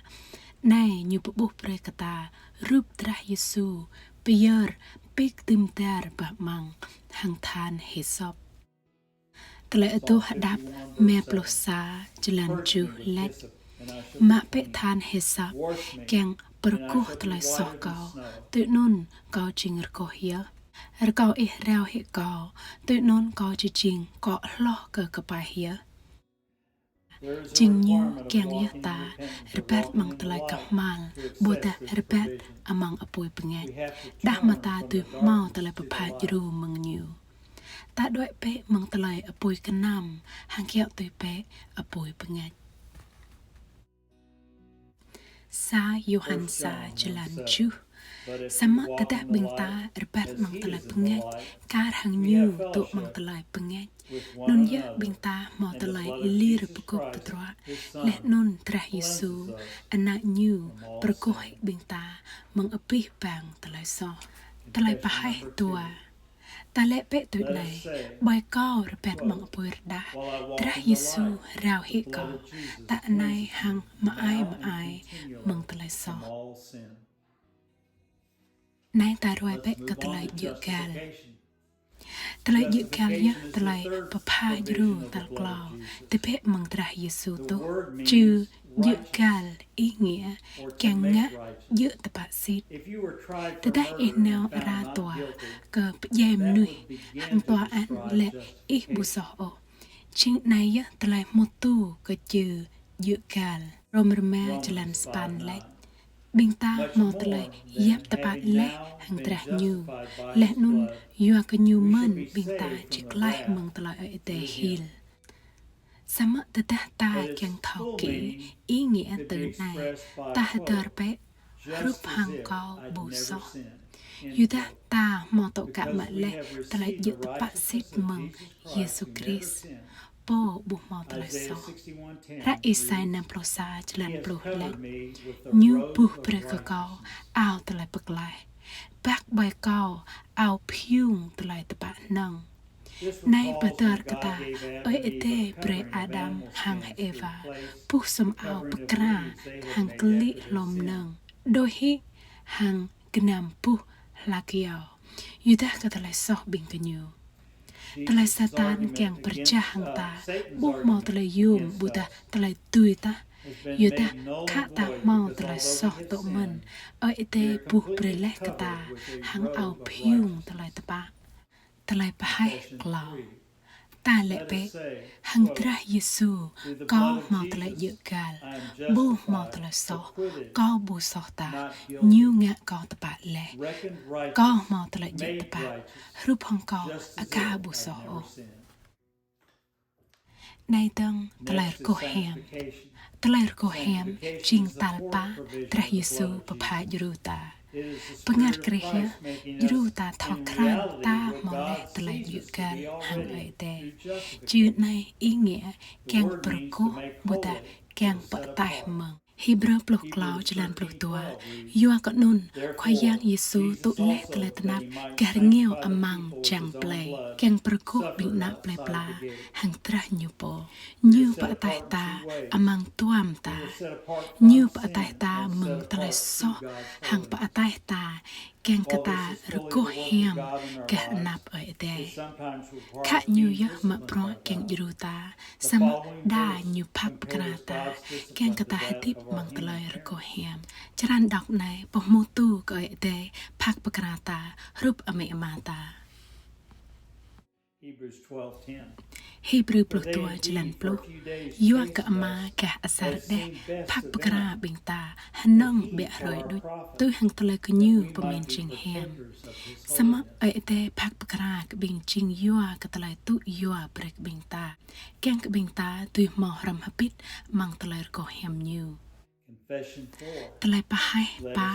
Anai ñu pơƀuh brơi kơ ta rup drah Yêsu pơyơr pik dưm dar bah amăng hăng than hisôp. Tơlơi Adoh Hơđăp rơma pluh sa, jơlan tơjuh laĭ: Mă bĕ than hisôp kiăng pơrơgoh tơlơi soh kâo, tui anŭn kâo jing rơgoh yơh. Rơkâo ih rao hĭ kâo, tui anŭn kâo či jing kŏ hloh kơ kơpaih yơh. Jing ñu kiăng yơh ta rơbat amăng tơlơi kơhma̱l, ƀôdah rơbat amăng apui bơngač. Đah mơ̆ ta dưi hmâo tơlơi pơpha djru mơ̆ng ñu. Ta đuaĭ bĕ mơ̆ng tơlơi apui kơnăm, hăng kiaŏ tui bĕ apui bơngač. Sa Yôhan sa, jơlan tơjuh. Samơ̆ tơdah ƀing ta rơbat amăng tơlơi bơngač, kar hăng ñu dŏ amăng tơlơi bơngač, anŭn yơh ƀing ta hmâo tơlơi lir pơgop pơdruă, laih anŭn drah Yêsu, Ană ñu, pơrơgoh hĭ ƀing ta mơ̆ng abih bang tơlơi soh. Tơlơi pơhaih dua. Ta lĕ bĕ tui anai: Ƀơi kâo rơbat amăng apui rơđah, drah Yêsu rao hĭ kâo, ta anai hăng mơai mơai mơ̆ng tơlơi soh. Anai ta ruai bĕ kơ tơlơi djơ̆ găl. Tơlơi djơ̆ găl yơh tơlơi pơpha djru tal klâo tơbiă mơ̆ng drah Yêsu tuh. Chữ djơ̆ găl ý nghĩa kiăng ngă djơ̆ tơpă sĭt. Tơdah ih nao ara tòa kơ pơdjai mơnuih hăng tòa án lĕ ih ƀu soh ôh. Jing anai yơh tơlơi hmư̆ tŭ kơ chữ djơ̆ găl. Rôm rơma jơlan sapăn laĭ: Ƀing ta hmâo tơlơi yap tơpă laih hăng drah Ñu, laih anŭn yua kơ Ñu mơ̆n ƀing ta či klaih mơ̆ng tơlơi Ơi Adai hil. Samơ̆ tơdah ta kiăng thâo kĭ ý nghĩa tui anai, ta hơdơr bĕ: Hrup hăng kâo ƀu soh. Yua dah ta hmâo tŏ kă mă laih tơlơi djơ̆ tơpă sĭt mơ̆ng Yêsu Krist, Pô ƀu hmâo tơlơi soh. Hră Êsai năm pluh sa jơlan pluh laĭ: Ñu buh brơi kơ kâo ao tơlơi pơklaih, băk ƀơi kâo ao phiung tơlơi tơpă hơnơ̆ng. Anai pơhơdơr kơ ta, Ơi Adai brơi Adam hăng Êwa buh sum ao pơkra hăng klĭ hlô mơnơ̆ng, đôi hĭ hăng gơnam buh hla kyâo, yua dah kơ tơlơi soh ƀing gơñu. Tơlơi Satan kiăng pơrơjah hăng ta ƀu hmâo tơlơi yôm ƀôdah tơlơi dưi tah, yua dah khă ta hmâo tơlơi soh tŏ mơ̆n, Ơi Adai buh brơi laih kơ ta hăng ao phiung tơlơi tơpă. Tơlơi pơhaih klâo. Ta lĕ bĕ: Hăng drah Yêsu kâo hmâo tơlơi djơ̆ găl, ƀu hmâo tơlơi soh, kâo ƀu soh tah, Ñu ngă kâo tơpă laih. Kâo hmâo tơlơi djơ̆ tơpă, hrup hăng kâo aka ƀu soh ôh. Anai dơ̆ng tơlơi rơgoh hiam. Tơlơi rơgoh hiam jing tal pă drah Yêsu pơpha djru ta. Bơngăt Krist yơh, djru ta thâo krăn ta hmâo laih tơlơi djơ̆ găl hăng Ơi Adai. Chữ anai ý nghĩa kiăng pơrơgoh ƀôdah kiăng pơataih mơ̆ng. Hêbrơ pluh klâo jơlan pluh dua: Yua kơ anŭn, Khua Yang Yêsu tŭ laih tơlơi tơnap gah rơngiao amăng jăng plei, kiăng pơrơgoh ƀing ană plei pla hăng drah Ñu pô. Ñu pơataih ta amăng duam ta. Ñu pơataih ta mơ̆ng tơlơi soh hăng pơataih ta kiăng kơ ta rơgoh hiam gah anăp Ơi Adai. Khă Ñu yơh mă bruă kiăng djru ta, samơ̆ đa Ñu phak pơkra ta kiăng kơ ta hơdip amăng tơlơi rơgoh hiam. Črăn đŏk anai pơhmutu kơ Ơi Adai phak pơkra ta hrup amĭ ama ta. Hêbrơ pluh dua jơlan pluh: Yua kơ Ama gah asar đeh phak pơkra ƀing ta hơnơ̆ng ƀiă hrơi đôč, tui hăng tơlơi gơñu pơmĭn jing hiam. Samơ̆ Ơi Adai phak pơkra kơ ƀing jing yua kơ tơlơi tŭ yua brơi kơ ƀing ta, kiăng kơ ƀing ta dưi hmâo hrŏm hơbĭt amăng tơlơi rơgoh hiam Ñu. Tơlơi pơhaih pă.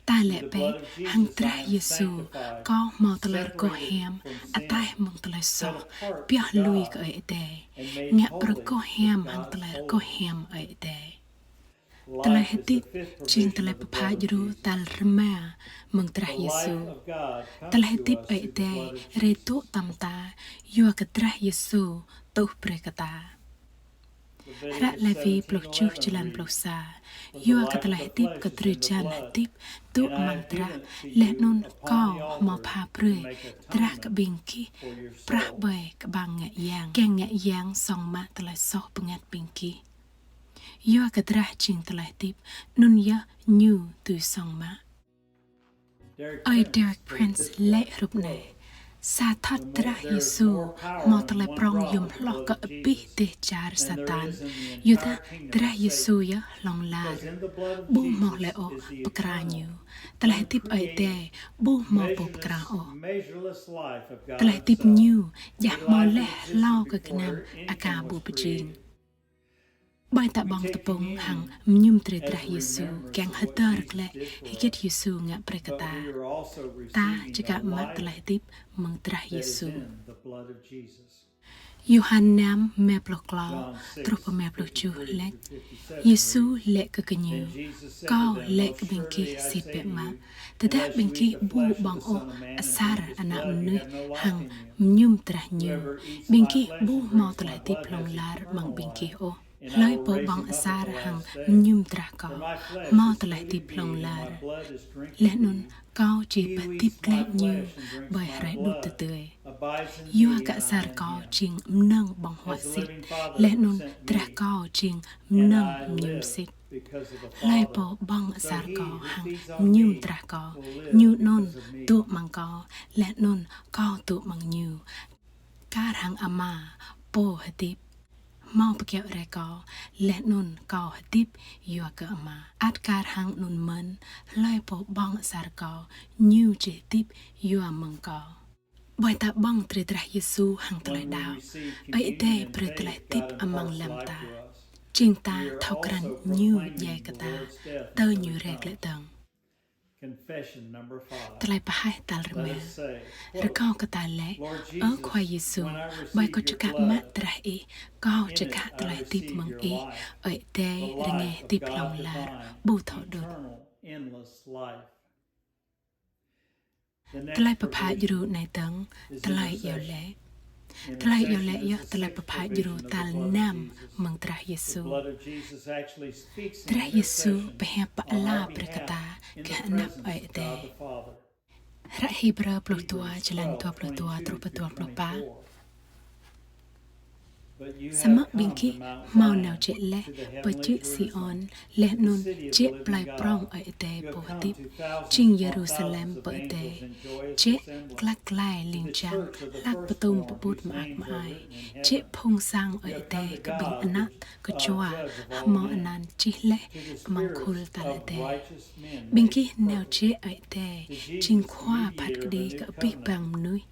Ta lĕ bĕ: Hăng drah Yêsu kâo hmâo tơlơi rơgoh hiam ataih mơ̆ng tơlơi soh, pioh lui kơ Ơi Adai, ngă pơrơgoh hiam hăng tơlơi rơgoh hiam Ơi Adai. Tơlơi hơdip jing tơlơi pơpha djru tal rơma mơ̆ng drah Yêsu. Tơlơi hơdip Ơi Adai rai dŏ tơm ta yua kơ drah Yêsu tuh brơi kơ ta. Hră Lêwi pluh tơjuh jơlan pluh sa: Yua kơ tơlơi hơdip kơ drơi jan hơdip dŏ amăng drah, laih anŭn kâo hmâo pha brơi drah kơ ƀing gih prah ƀơi kơƀang ngă yang, kiăng ngă yang song mă tơlơi soh bơngăt ƀing gih. Yua kơ drah jing tơlơi hơdip, anŭn yơh Ñu dưi song mă. Ơi Derek Prince laĭ hrup anai: Sa thŏt drah Yêsu hmâo tơlơi prŏng yôm hloh kơ abih dêh čar Satan, yua dah drah Yêsu yơh hlŏng lar, ƀu hmâo hlơi ôh pơkra ñu. Tơlơi hơdip Ơi Adai ƀu hmâo pô pơkra ôh. Tơlơi hơdip Ñu djă hmâo laih hlâo kơ gơnam aka ƀu pơjing. Ƀơi ta ƀơ̆ng tơpŭng hăng mơñum drơi drah Yêsu, kiăng hơdơr glaĭ hơget Yêsu ngă brơi kơ ta, ta čơkă mă tơlơi hơdip mơ̆ng drah Yêsu. Yôhan năm, rơma pluh klâo truh pơ rơma pluh tơjuh laĭ: Yêsu laĭ kơ gơñu: Kâo laĭ kơ ƀing gih sĭt biă mă, tơdah ƀing gih ƀu ƀơ̆ng ôh asar Ană Mơnuih hăng mơñum drah Ñu, ƀing gih ƀu hmâo tơlơi hơdip hlŏng lar amăng ƀing gih ôh. Hlơi pô ƀơ̆ng asar hăng mơñum drah Kâo, hmâo tơlơi hơdip hlŏng lar, laih anŭn Kâo či pơhơdip glaĭ ñu ƀơi hrơi đŭt tơdơi. Yua kơ asar Kâo jing mơnơ̆ng ƀơ̆ng huă sĭt, laih anŭn drah Kâo jing mơnơ̆ng mơñum sĭt. Hlơi pô ƀơ̆ng asar Kâo hăng mơñum drah Kâo, ñu anŭn dŏ amăng Kâo, laih anŭn Kâo dŏ amăng ñu. Kar hăng Ama pô hơdip, hmâo pơkiaŏ rai Kâo, laih anŭn Kâo hơdip yua kơ Ama. Ăt kar hăng anŭn mơ̆n, hlơi pô ƀơ̆ng asar Kâo, ñu či hơdip yua mơ̆ng Kâo. Ƀơi ta ƀơ̆ng drơi drah Yêsu hăng tơlơi đaŏ, Ơi Adai brơi tơlơi hơdip amăng lăm ta. Jing ta thâo krăn Ñu djai kơ ta, tơl Ñu rai glaĭ dơ̆ng. Tơlơi pơhaih tal rơma. Rơkâo kơ ta laĭ: Ơ Khua Yêsu, ƀơi kâo čơkă mă drah Ih, kâo čơkă tơlơi hơdip mơ̆ng Ih, Ơi Adai rơngai hơdip hlŏng lar ƀu thâo đŭt. Tơlơi pơpha djru anai dơ̆ng, tơlơi iâu laĭ. Tơlơi iâu laĭ yơh tơlơi pơpha djru tal năm mơ̆ng drah Yêsu. Drah Yêsu pơhiăp pơala brơi kơ ta gah anăp Ơi Adai. Hră Hêbrơ pluh dua, jơlan dua pluh dua truh pơ dua pluh pă. Samơ̆ ƀing gih hmâo nao jĕ laih pơ čư̆ Siôn, laih anŭn jĕ plơi prŏng Ơi Adai pô hơdip, jing Yêrusalem pơ adai, jĕ glăk glai ling jang hlak pơtum pơƀut mơak mơai, jĕ phung sang Ơi Adai kơ ƀing ană kơčua hmâo anăn čih laih amăng khul tal adai. Ƀing gih nao jĕ Ơi Adai, jing Khua phat kơđi kơ abih bang mơnuih,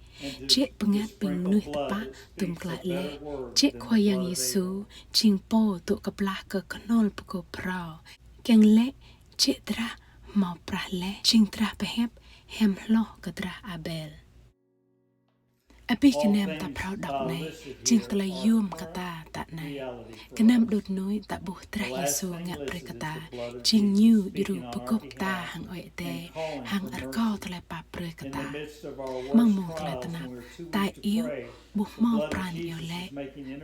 jĕ bơngăt ƀing mơnuih tơpă tum klă laih, jĕ Khua Yang Yêsu, jing Pô dŏ kơplah kơ kơhnôl pơgôp phrâo, kiăng laĭ jĕ drah hmâo prah laih, jing drah pơhiăp hiam hloh kơ drah Abel. Abih gơnam ta phrâo đŏk anai, jing tơlơi yôm kơ ta tă anai. Gơnam đut nuih ta ƀuh drah Yêsu ngă brơi kơ ta, jing Ñu djru pơgôp ta hăng Ơi Adai, hăng rơkâo tơlơi pap brơi kơ ta. Amăng mông tơlơi tơnap, ta iâu ƀu hmâo pran iâu laĭ.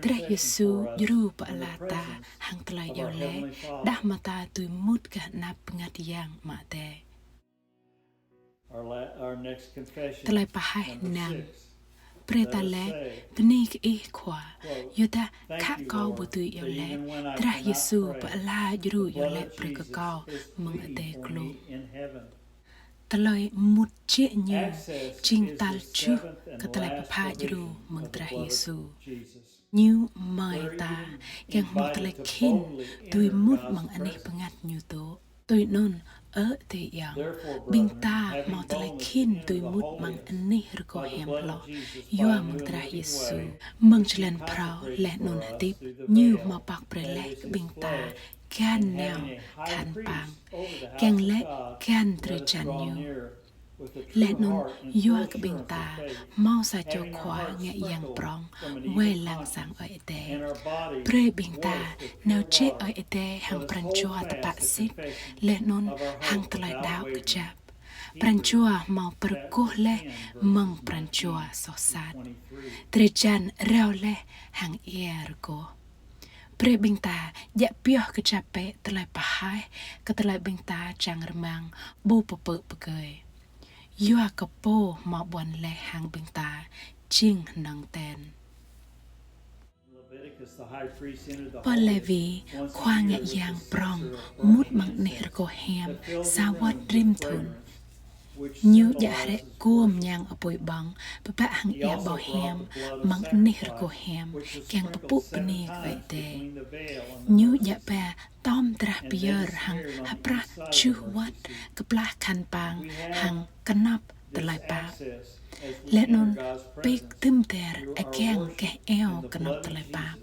Drah Yêsu djru pơala ta hăng tơlơi iâu laĭ, đah mơta dưi mŭt gah anăp Bơngăt Yang Ama Adai. Tơlơi pơhaih năm. Brơi ta laĭ: Bơni kơ Ih Khua, yua dah khă kâo ƀu dưi iâu laĭ, drah Yêsu pơala djru iâu laĭ brơi kơ kâo mơ̆ng adai glông. Tơlơi mŭt jĕ Ñu jing tal tơjuh kơ tơlơi pơpha djru mơ̆ng drah Yêsu. Ñu mơi ta kiăng hmâo tơlơi khĭn dưi mŭt amăng anih bơngăt Ñu dŏ. Tui anŭn, ơ adơi ayŏng, ƀing ta hmâo tơlơi khĭn dưi mŭt amăng anih rơgoh hiam hloh yua mơ̆ng drah Yêsu. Mơ̆ng jơlan phrâo laih anŭn hơdip, Ñu hmâo pŏk brơi laih kơ ƀing ta găn nao khăn pang, kiăng laĭ găn drơi jan Ñu. Laih anŭn yua kơ ƀing ta hmâo sa čô Khua ngă yang prŏng wai lăng sang Ơi Adai. Brơi ƀing ta nao jĕ Ơi Adai hăng pran jua tơpă sĭt, laih anŭn hăng tơlơi đaŏ kơjăp. Pran jua hmâo pơrơgoh laih mơ̆ng pran jua soh sat. Drơi jan rao laih hăng ia rơgoh. Brơi ƀing ta djă̱ pioh kơjăp bĕ tơlơi pơhaih kơ tơlơi ƀing ta čang rơmang ƀu pơpư̆ pơgơi. Yua kơ Pô hmâo ƀuăn laih hăng ƀing ta jing hơnơ̆ng ten. Pơ Lêwi, khua ngă yang prŏng mŭt amăng anih rơgoh hiam sa wơ̆t rĭm thŭn. Ñu djă̱ hrĕ gôm ñang apui ƀơ̆ng, pơbă hăng ia ƀâo hiam amăng anih rơgoh hiam, kiăng pơpŭ bơni kơ Ơi Adai. Ñu djă̱ ba tŏm drah pơyơr hăng hơprah tơjuh wơ̆t kơplah khăn pang hăng kơnăp tơlơi pap. Laih anŭn pik tơm der akiăng gah iâu kơnăp tơlơi pap.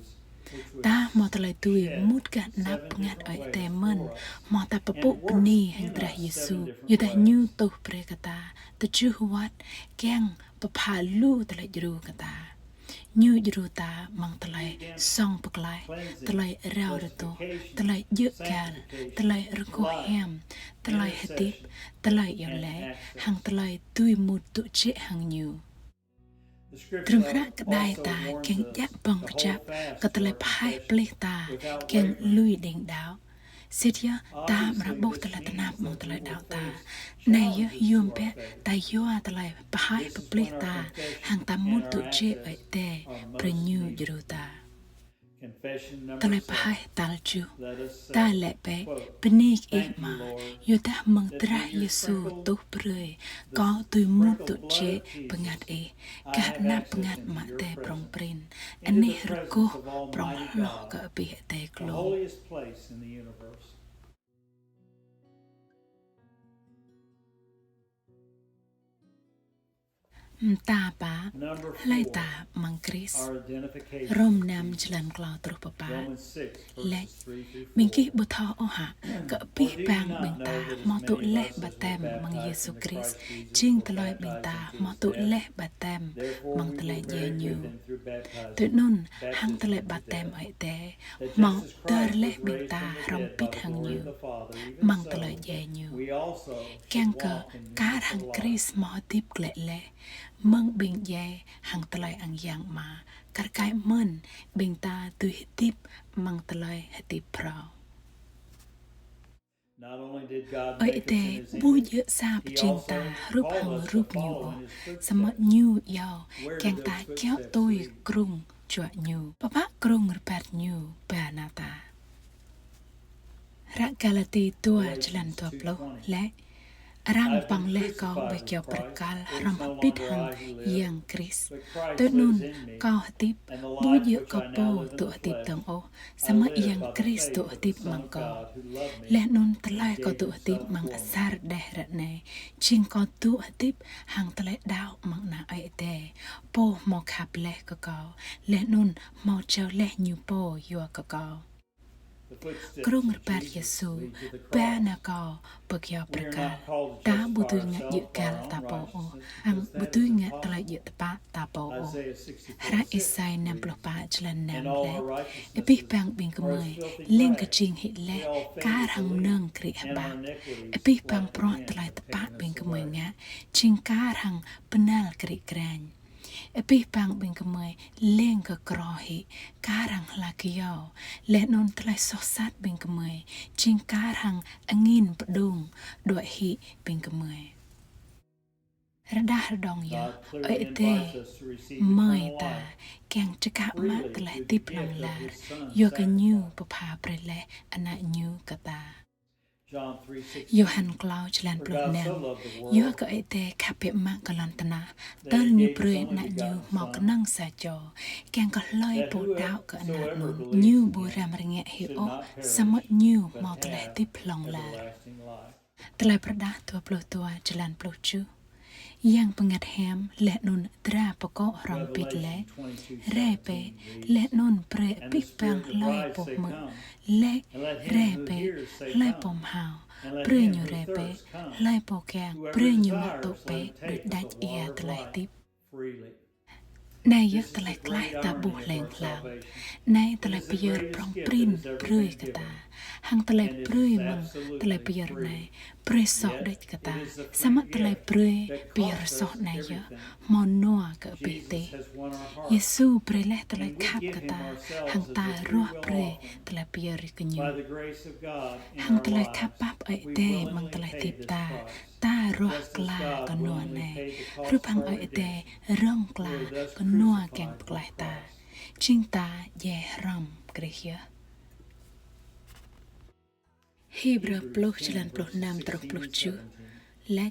Ta hmâo tơlơi dưi mŭt gah anăp bơngăt Ơi Adai mơ̆n, hmâo ta pơpŭ bơni hăng drah Yêsu, yua dah Ñu tuh brơi kơ ta tơjuh wơ̆t kiăng pơpha lu tơlơi djru kơ ta. Ñu djru ta amăng tơlơi song pơklaih, tơlơi rao rơtuh, tơlơi djơ̆ gal, tơlơi rơgoh hiam, tơlơi hơdip, tơlơi iâu laĭ, hăng tơlơi dưi mŭt dŏ jĕ hăng Ñu. Trŭm hră kơđai ta kiăng djă̱ ƀơ̆ng kơjăp kơ tơlơi pơhaih pơplih ta kiăng lui đing đaŏ. Sĭt yơh ta amra ƀuh tơlơi tơnap amăng tơlơi đaŏ ta. Anai yơh yôm biă ta yua tơlơi pơhaih pơplih ta hăng ta mŭt dŏ jĕ Ơi Adai, brơi Ñu djru ta. Tơlơi pơhaih tal tơjuh. Ta laĭ bĕ: Bơni kơ Ih Ama, yua dah mơ̆ng drah Yêsu tuh brơi, kâo dưi mŭt dŏ jĕ bơngăt Ih, gah anăp bơngăt Ama Adai prŏng prin, anih rơgoh prŏng hloh kơ abih adai glông. Mơta pă, hlơi ta amăng Krist? Rôm năm jơlan klâo truh pơpă laĭ: Ƀing gih ƀu thâo ôh hă, kơ abih bang ƀing ta hmâo tŭ laih batem amăng Yêsu Krist, jing tơlơi ƀing ta hmâo tŭ laih batem amăng tơlơi djai Ñu. Tui anŭn, hăng tơlơi batem Ơi Adai, hmâo dơr laih ƀing ta hrŏm bit hăng Ñu amăng tơlơi djai Ñu, kiăng kơ kar hăng Krist hmâo hơdip glaĭ laih, mơ̆ng ƀing djai hăng tơlơi ang yang Ama, kar kaĭ mơ̆n ƀing ta dưi hơdip amăng tơlơi hơdip phrâo. Ơi Adai ƀu djơ̆ sa pơjing ta hrup hăng rup Ñu ôh, samơ̆ Ñu iâu kiăng ta kiaŏ tui krŭng juă Ñu, pơpă krŭng rơbat Ñu ba nao ta. Hră Galati dua jơlan dua pluh laĭ: Arăng pŏng laih kâo ƀơi kơyâo bơrkal hrŏm hơbĭt hăng Yang Krist. Tui anŭn kâo hơdip, ƀu djơ̆ kâo pô dŏ hơdip dơ̆ng ôh, samơ̆ Yang Krist dŏ hơdip amăng kâo. Laih anŭn tơlơi kâo dŏ hơdip amăng asar đeh ră anai, jing kâo dŏ hơdip hăng tơlơi đaŏ amăng Ană Ơi Adai, Pô hmâo khăp laih kơ kâo, laih anŭn hmâo jao laih Ñu pô yua kơ kâo. Krŭng rơbat Yêsu ba nao kâo pơ kơyâo bơrkal. Ta ƀu dưi ngă djơ̆ gal ta pô ôh, hăng ƀu dưi ngă tơlơi djơ̆ tơpă ta pô ôh. Hră Êsai năm pluh pă jơlan năm laĭ: Abih bang ƀing gơmơi lêng kơ jing hĭ laih kar hăng mơnơ̆ng krĭ hơbă. Abih bang bruă tơlơi tơpă ƀing gơmơi ngă jing kar hăng bơnal krĭ krañ. Abih bang ƀing gơmơi lêng kơ kroh hĭ kar hăng hla kơyâo, laih anŭn tơlơi soh sat ƀing gơmơi jing kar hăng angin pơđông đuaĭ hĭ ƀing gơmơi. Rơđah rơđông yơh, Ơi Adai mơi ta kiăng čơkă mă tơlơi hơdip hlŏng lar, yua kơ Ñu pơpha brơi laih Ană Ñu kơ ta. Yôhan klâo jơlan pluh năm: Yua kơ Ơi Adai khăp biă mă kơ lŏn tơnah, tơl Ñu brơi Ană Ñu hmâo kơnơ̆ng sa čô, kiăng kơ hlơi pô đaŏ kơ Ană anŭn, ñu ƀu răm rơngiă hĭ ôh, samơ̆ ñu hmâo tơlơi hơdip hlŏng lar. Tơlơi Pơrơđah dua pluh dua jơlan pluh tơjuh: Yang Bơngăt Hiam laih anŭn dra pơkŏ hrŏm bit laĭ: Rai bĕ, laih anŭn brơi abih bang hlơi pô hmư̆, laĭ: Rai bĕ, hlơi pô mơhao, brơi ñu rai bĕ, hlơi pô kiăng, brơi ñu mă tŭ bĕ đuaĭ đač ia tơlơi hơdip. Anai yơh tơlơi klaih ta ƀuh hleng hlao. Anai tơlơi pơyơr prŏng prin brơi kơ ta. Hăng tơlơi brơi mơ̆ng tơlơi pơyơr anai brơi soh đôč kơ ta. Samơ̆ tơlơi brơi pơyơr soh anai yơh hmâo nua kơ abih tih. Yêsu brơi laih tơlơi khăp kơ ta, hăng ta ruah brơi tơlơi pơyơr kơ Ñu. Hăng tơlơi khăp pap Ơi Adai amăng tơlơi hơdip ta, ta ruah kla kơ nua anai, hrup hăng Ơi Adai rơ̆ng kla kơ nua kiăng pơklaih ta. Jing ta djai hrŏm Krist yơh. Hêbrơ pluh jơlan pluh năm truh pluh tơjuh laĭ: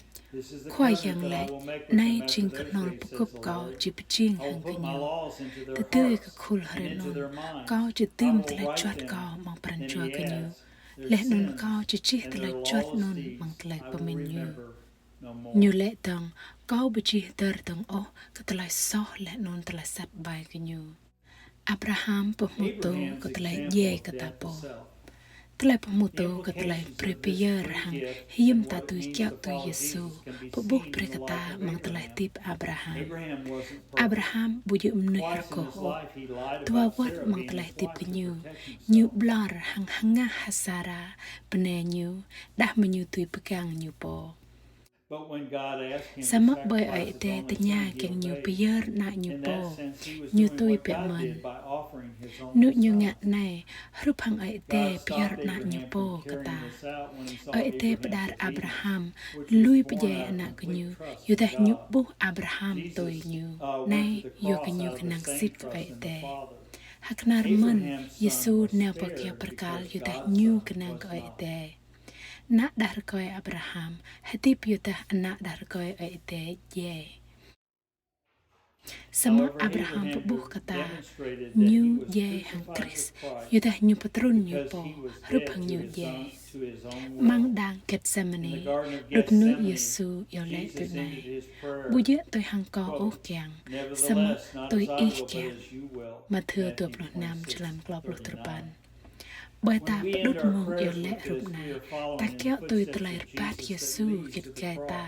Khua Yang laĭ: Anai jing kơhnôl pơgŭp Kâo či pơjing hăng gơñu. Tơdơi kơ khul hrin anŭn, Kâo či dưm tơlơi juăt Kâo amăng pran jua gơñu, laih anŭn Kâo či čih tơlơi juăt anŭn amăng tơlơi pơmĭn ñu. Ñu laĭ dơ̆ng: Kâo ƀu čih hơdơr dơ̆ng ôh kơ tơlơi soh laih anŭn tơlơi sat ƀai gơñu. Abraham pơhmutu kơ tơlơi djai kơ ta pô. Tơlơi pơhmutu kơ tơlơi brơi pơyơr hăng hiư̆m ta dưi kiaŏ tui Yêsu pơƀuh brơi kơ ta amăng tơlơi hơdip Abraham. Abraham ƀu djơ̆ mơnuih rơgoh ôh. Dua wơ̆t amăng tơlơi hơdip gơñu, ñu ƀlŏr hăng hơngah hăng Sara, bơnai ñu, đah mơ̆ ñu dưi pơgang ñu pô. Samơ̆ ƀơi Ơi Adai tơña kiăng ñu pơyơr ană ñu pô, ñu tui biă mơ̆n. Anŭn ñu ngă anai, hrup hăng Ơi Adai pơyơr ană ñu pô kơ ta. Ơi Adai pơđar Abraham lui pơdjai ană gơñu, yua dah ñu ƀuh Abraham tui ñu. Anai yua kơ ñu kơnang sĭt kơ Ơi Adai. Hơkơnar mơ̆n, Yêsu nao pơ kơyâo bơrkal yua dah ñu kơnang kơ Ơi Adai. Ană đah rơkơi Abraham hơdip yua dah ană đah rơkơi Ơi Adai djai. Samơ̆ Abraham pơƀuh kơ ta, ñu djai hăng Krist, yua dah ñu pơtrŭn ñu pô, hrup hăng ñu djai. Amăng đang Getsemani, đŭt nŭ Yêsu iâu laĭ tui anai: Ƀu djơ̆ tui hăng kâo ôh kiăng, samơ̆ tui ih kiăng. Mathiơ dua pluh năm, jơlan klâo pluh duapăn. Ƀơi ta pơđŭt mông iâu laĭ hrup anai, ta kiaŏ tui tơlơi rơbat Yêsu git gai ta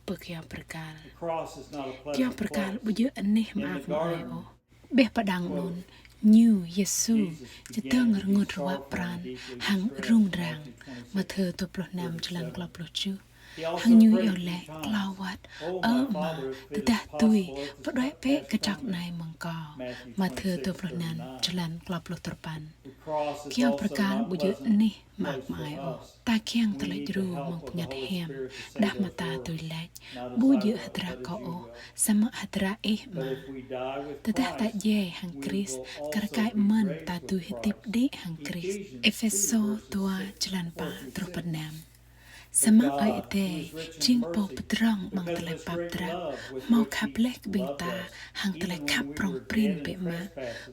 pơ kơyâo bơrkal. Kơyâo bơrkal ƀu djơ̆ anih mơak mơai ôh. Ƀiă pơ đang anŭn, ñu, Yêsu, čơdơ̆ng rơngot ruă pran hăng rŭng răng. Mathiơ dua pluh năm, jơlan klâo pluh tơjuh. Hăng ñu iâu laĭ klâo wơ̆t: Ơ Ama, tơdah dưi, pơđuaĭ bĕ kơčŏk anai mơ̆ng kâo. Mathiơ dua pluh năm, jơlan klâo pluh duapăn. Kơyâo bơrkal ƀu djơ̆ anih mơak mơai ôh. Ta kiăng tơlơi djru mơ̆ng bơngăt hiam, đah mơ̆ ta dưi laĭ: Ƀu djơ̆ hơdră kâo ôh, samơ̆ hơdră ih, Ama. Tơdah ta djai hăng Krist, kar kaĭ mơ̆n ta dưi hơdip đĭ hăng Krist. Êphêsô dua, jơlan pă truh pơ năm. Samơ̆ Ơi Adai, jing Pô pơdrŏng amăng tơlơi pap drap, hmâo khăp laih kơ ƀing ta hăng tơlơi khăp prŏng prin biă mă,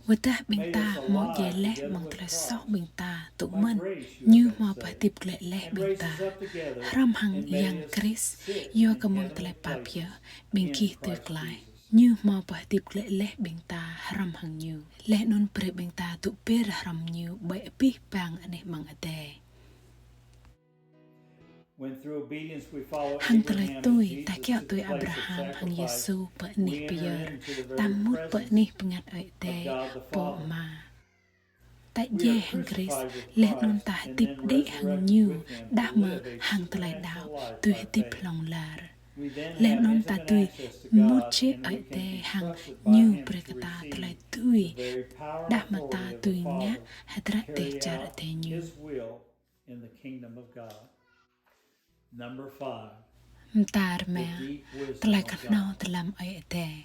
wơ̆t dah ƀing ta hmâo djai laih amăng tơlơi soh ƀing ta tŭ mơ̆n, Ñu hmâo pơhơdip glaĭ laih ƀing ta hrŏm hăng Yang Krist, yua kơ mơ̆ng tơlơi pap yơh ƀing gih dưi klaih. Ñu hmâo pơhơdip glaĭ laih ƀing ta hrŏm hăng Ñu, laih anŭn brơi ƀing ta tŭ ber hrŏm Ñu ƀơi abih bang anih amăng adai. Hăng tơlơi tui, ta kiaŏ tui Abraham hăng Yêsu pơ anih pơyơr, ta mŭt pơ anih bơngăt Ơi Adai, Pô Ama. Ta djai hăng Krist, laih anŭn ta hơdip đĭ hăng Ñu, đah mơ̆ hăng tơlơi đaŏ, tui hơdip hlŏng lar. Laih anŭn ta dưi mŭt jĕ Ơi Adai hăng Ñu brơi kơ ta tơlơi dưi, đah mơ̆ ta dưi ngă hơdră dêh čar Adai Ñu. Mơta rơma, tơlơi kơhnâo dơlăm Ơi Adai.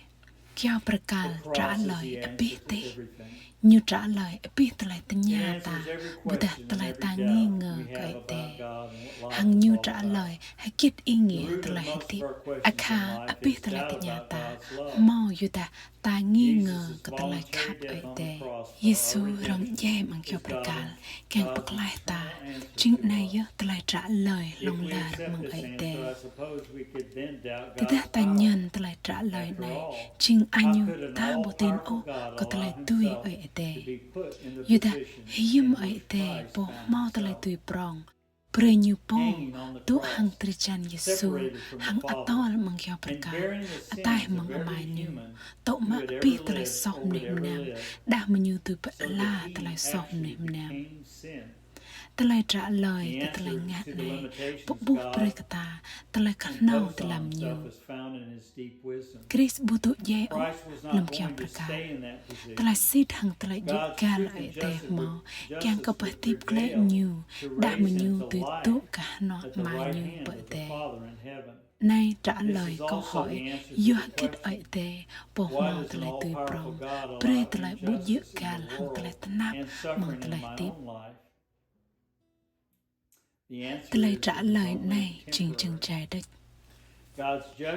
Kơyâo bơrkal tră hlơi abih tih. Ñu tră hlơi abih tơlơi tơña ta, ƀôdah tơlơi ta nghi ngờ kơ Ơi Adai. Hăng Ñu tră hlơi hơgĕt ing tơlơi hơdip. Akha abih tơlơi tơña ta, hmâo yua dah ta nghi ngờ kơ tơlơi khăp Ơi Adai. Yêsu rŏng djai amăng kơyâo bơrkal, kiăng pơklaih ta. Jing anai yơh tơlơi tră hlơi hlŏng lar mơ̆ng Ơi Adai. Tơdah ta ñen tơlơi tră hlơi anai, jing añu ta ƀu tin ôh kơ tơlơi dưi Ơi Adai. Yua dah hiư̆m Ơi Adai Pô hmâo tơlơi dưi prŏng, brơi Ñu Pô dŏ hăng drơi jan Yêsu, hăng atol amăng kơyâo bơrkal, ataih mơ̆ng Ama Ñu, tŭ mă abih tơlơi soh mơnuih mơnam, đah mơ̆ Ñu dưi pơala tơlơi soh mơnuih mơnam. Tơlơi tră hlơi kơ tơlơi ngă anai, pơƀuh brơi kơ ta tơlơi kơhnâo dơlăm Ñu. Krist ƀu dŏ djai ôh lơ̆m kơyâo bơrkal. Tơlơi sĭt hăng tơlơi djơ̆ găl Ơi Adai hmâo, kiăng kơ pơhơdip glaĭ Ñu, đah mơ̆ Ñu dưi dŏ gah hơnuă Ama Ñu pơ adai. Anai tră hlơi kâo hỏi, yua hơgĕt Ơi Adai, Pô hmâo tơlơi dưi prŏng, brơi tơlơi ƀu djơ̆ găl hăng tơlơi tơnap amăng tơlơi hơdip. Tơlơi tră hlơi anai jing jơngai đôč.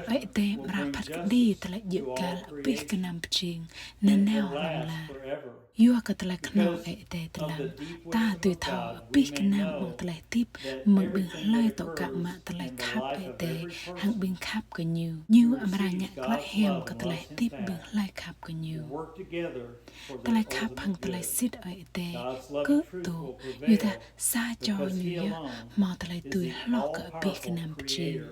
Ơi Adai amra phat kơđi tơlơi djơ̆ găl abih gơnam pơjing nanao hlŏng lar. Yua kơ tơlơi kơhnâo Ơi Adai dơlăm, ta dưi thâo abih gơnam mơ̆ng tơlơi hơdip mơ̆ng ƀing hlơi tŏ kă mă tơlơi khăp Ơi Adai hăng ƀing khăp kơ Ñu. Ñu amra ngă klă hiam kơ tơlơi hơdip ƀing hlơi khăp kơ Ñu. Tơlơi khăp hăng tơlơi sĭt Ơi Adai kơ̆ tŭ, yua dah sa čô Ñu yơh hmâo tơlơi dưi hloh kơ abih gơnam pơjing.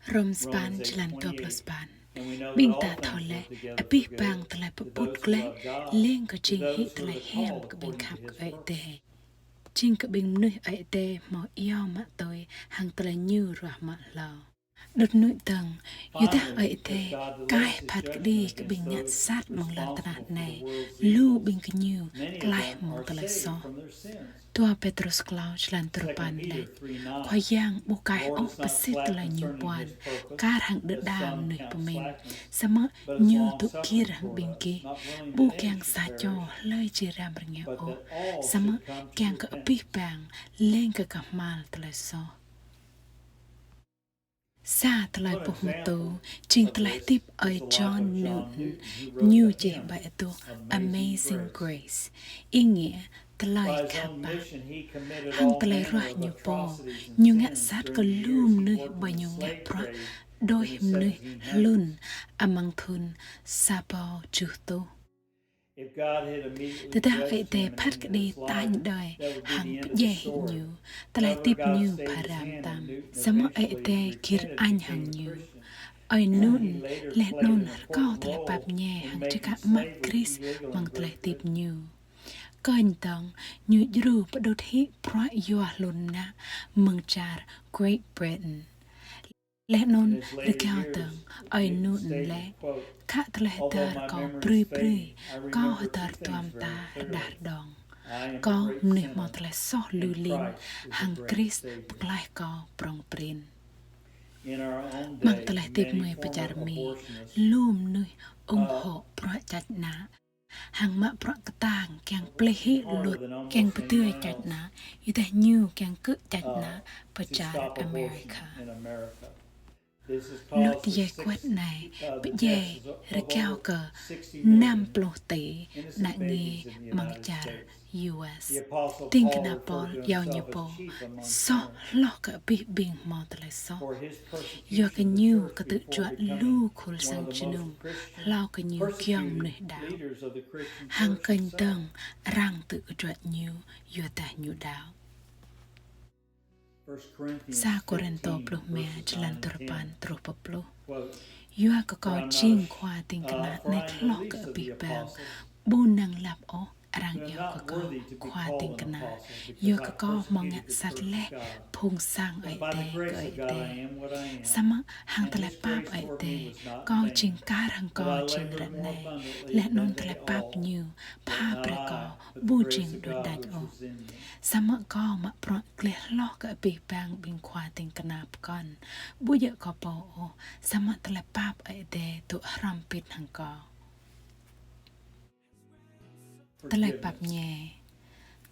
Rôm sapăn, črăn dua pluh sapăn. Ƀing ta thâo laih, abih bang tơlơi pơƀut glaĭ, lêng kơ jing hĭ tơlơi hiam kơ ƀing khăp kơ Ơi Adai. Jing kơ ƀing mơnuih Ơi Adai hmâo iâu mă tui hăng tơlơi Ñu ruah mă hlâo. Đŭt nuĭ dơ̆ng, yua dah Ơi Adai kaih phat kơđi kơ ƀing ngă sat mơ̆ng lŏn tơnah anai, lu ƀing gơñu klaih mơ̆ng tơlơi soh. Dua Pêtrôs klâo črăn duarơpăn laĭ: Khua Yang ƀu kaih ôh pơsĭt tơlơi Ñu ƀuăn, kar hăng đơđa mơnuih pơmĭn, samơ̆ Ñu dŏ gir hăng ƀing gih, ƀu kiăng sa čô hlơi či răm rơngiă ôh, samơ̆ kiăng kơ abih bang lêng kơ kơhma̱l tơlơi soh. Sa tơlơi pơhmutu jing tơlơi hơdip ơi John Newton, ñu čih ƀơi adoh Amazing Grace, ý nghĩa tơlơi khăp pap. Hăng tơlơi ruah ñu pô, ñu ngă sat kơ lu mơnuih ƀơi ñu ngă bruă đuaĭ mơnuih hlŭn amăng thun sa rơbâo tơjuh rơtuh. Tơdah Ơi Adai phat kơđi tañ đơi hăng pơdjai hĭ ñu, tơlơi hơdip ñu pha răm tam. Samơ̆ Ơi Adai gir añ hăng ñu. Ơi Newton laih anŭn rơkâo tơlơi pap mơñai hăng čơkă mă Krist amăng tơlơi hơdip ñu. Kơnh dơ̆ng, ñu djru pơđŭt hĭ bruă yua hlŭn mơnă mơ̆ng čar Great Britain. Laih anŭn rơgao dơ̆ng, Ơi Newton laĭ: Khă tơlơi hơdơr kâo brơi brơi, kâo hơdơr duam ta rơđah rơđông. Kâo mơnuih hmâo tơlơi soh lu lin, hăng Krist pơklaih kâo prŏng prin. Amăng tơlơi hơdip mơi pơ čar Mi, lu mơnuih ủng hộ bruă čač ană. Hăng mă bruă kơtang kiăng plih hĭ luật kiăng pơdơi čač ană, yua dah ñu kiăng kơ̆ čač ană pơ čar America. Luật djai kuăt anai pơdjai rơgao kơ năm pluh tỉ ană nge amăng čar U S. Ding kơna Pôl iâu ñu pô soh hloh kơ abih ƀing hmâo tơlơi soh. Yua kơ ñu kơtư̆ juă lu khul sang jơnum, hlâo kơ ñu giŏng mơnuih đaŏ. Hăng kơnh dơ̆ng arăng tư̆ kơjuăt ñu yua dah ñu đaŏ. Sa Kôrintô pluh rơma, črăn duarơpăn truh pơ pluh. Yua kơ kâo jing khua ding kơna anet hloh kơ abih bang, ƀu năng lăp ôh arăng iâu kơ kâo khua ding kơna, yua kơ kâo hmâo ngă sat laih phung sang Ơi Adai kơ Ơi Adai. Samơ̆ hăng tơlơi pap Ơi Adai, kâo jing kar hăng kâo jing ră anai, laih anŭn tơlơi pap Ñu pha brơi kâo ƀu jing đuaĭ đač ôh. Samơ̆ kâo mă bruă gleh hloh kơ abih bang ƀing khua ding kơna pơkŏn, ƀu djơ̆ kâo pô ôh, samơ̆ tơlơi pap Ơi Adai dŏ hrŏm hơbĭt hăng kâo. Tơlơi pap mơñai.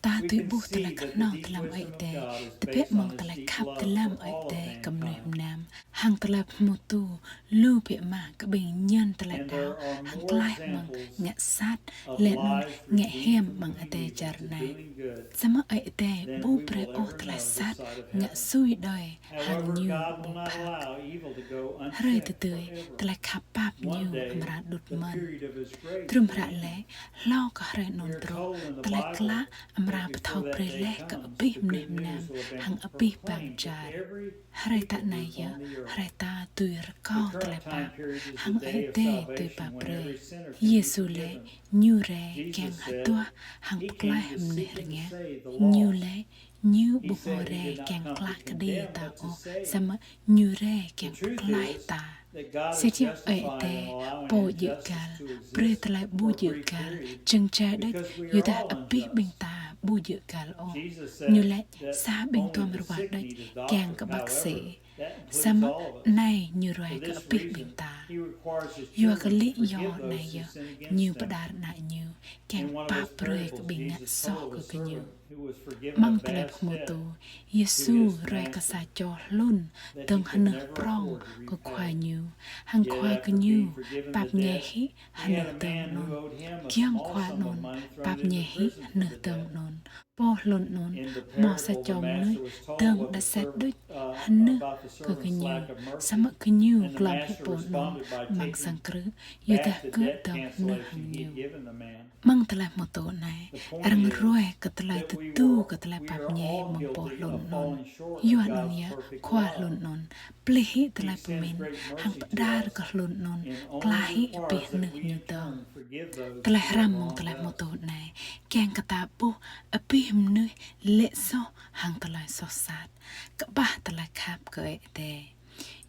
Ta dưi ƀuh tơlơi kơhnâo dơlăm Ơi Adai tơbiă mơ̆ng tơlơi khăp dơlăm Ơi Adai kơ mơnuih mơnam, hăng tơlơi pơhmutu lu biă mă kơ ƀing ñen tơlơi đaŏ hăng klaih mơ̆ng ngă sat laih anŭn ngă hiam amăng adai čar anai. Samơ̆ Ơi Adai ƀu brơi ôh tơlơi sat ngă sui đơi hăng Ñu ƀu phat. Hrơi tơdơi, tơlơi khăp pap Ñu amra đŭt mơ̆n. Drôm hră laĭ, hlâo kơ hrơi anŭn truh, tơlơi klă amra pơthâo brơi laih kơ abih mơnuih mơnam hăng abih bang čar. Hrơi ta anai yơh, hrơi ta dưi rơkâo tơlơi pap, hăng Ơi Adai dưi pap brơi. Yêsu laĭ, Ñu rai kiăng hơduah hăng pơklaih mơnuih rơngiă. Ñu laĭ, Ñu ƀu hmâo rai kiăng klă kơđi ta ôh, samơ̆ Ñu rai kiăng pơklaih ta. Sĭt yơh Ơi Adai, Pô djơ̆ găl, brơi tơlơi ƀu djơ̆ găl, jơ̆ng jai đôč, yua dah abih ƀing ta ƀu djơ̆ găl ôh. Ñu laĭ, sa ƀing duăm ruă đôč kiăng kơ bác sĩ. Samơ̆ anai Ñu ruai kơ abih ƀing ta. Yua kơ lý do anai yơh, Ñu pơđar Ană Ñu, kiăng pap brơi kơ ƀing ngă soh kơ gơñu. Amăng tơlơi pơhmutu, Yêsu ruai kơ sa čô hlŭn dơ̆ng hnưh prong kơ khua ñu, hăng khua gơñu pap ñe hĭ hnưh dơ̆ng anŭn. Giŏng khua anŭn pap ñe hĭ hnưh dơ̆ng anŭn, pô hlŭn anŭn hmâo sa čô mơnuih dơ̆ng đa sĕt đôč hnưh kơ gơñu, samơ̆ gơñu glŏm hĭ pô anŭn amăng sang krư̆, yua dah gơ̆ dơ̆ng hnưh hăng ñu. Amăng tơlơi pơhmutu anai, arăng ruai kơ tơlơi tơdu kơ tơlơi pap ñe mơ̆ng pô hlŭn anŭn. Yua anŭn yơh, khua hlŭn anŭn plih hĭ tơlơi pơmĭn hăng pơđar kơ hlŭn anŭn klaih hĭ abih hnưh ñu dơ̆ng. Tơlơi hrăm mơ̆ng tơlơi pơhmutu anai kiăng kơ ta ƀuh abih mơnuih lê̆ soh hăng tơlơi soh sat, kơƀah tơlơi khăp kơ Ơi Adai.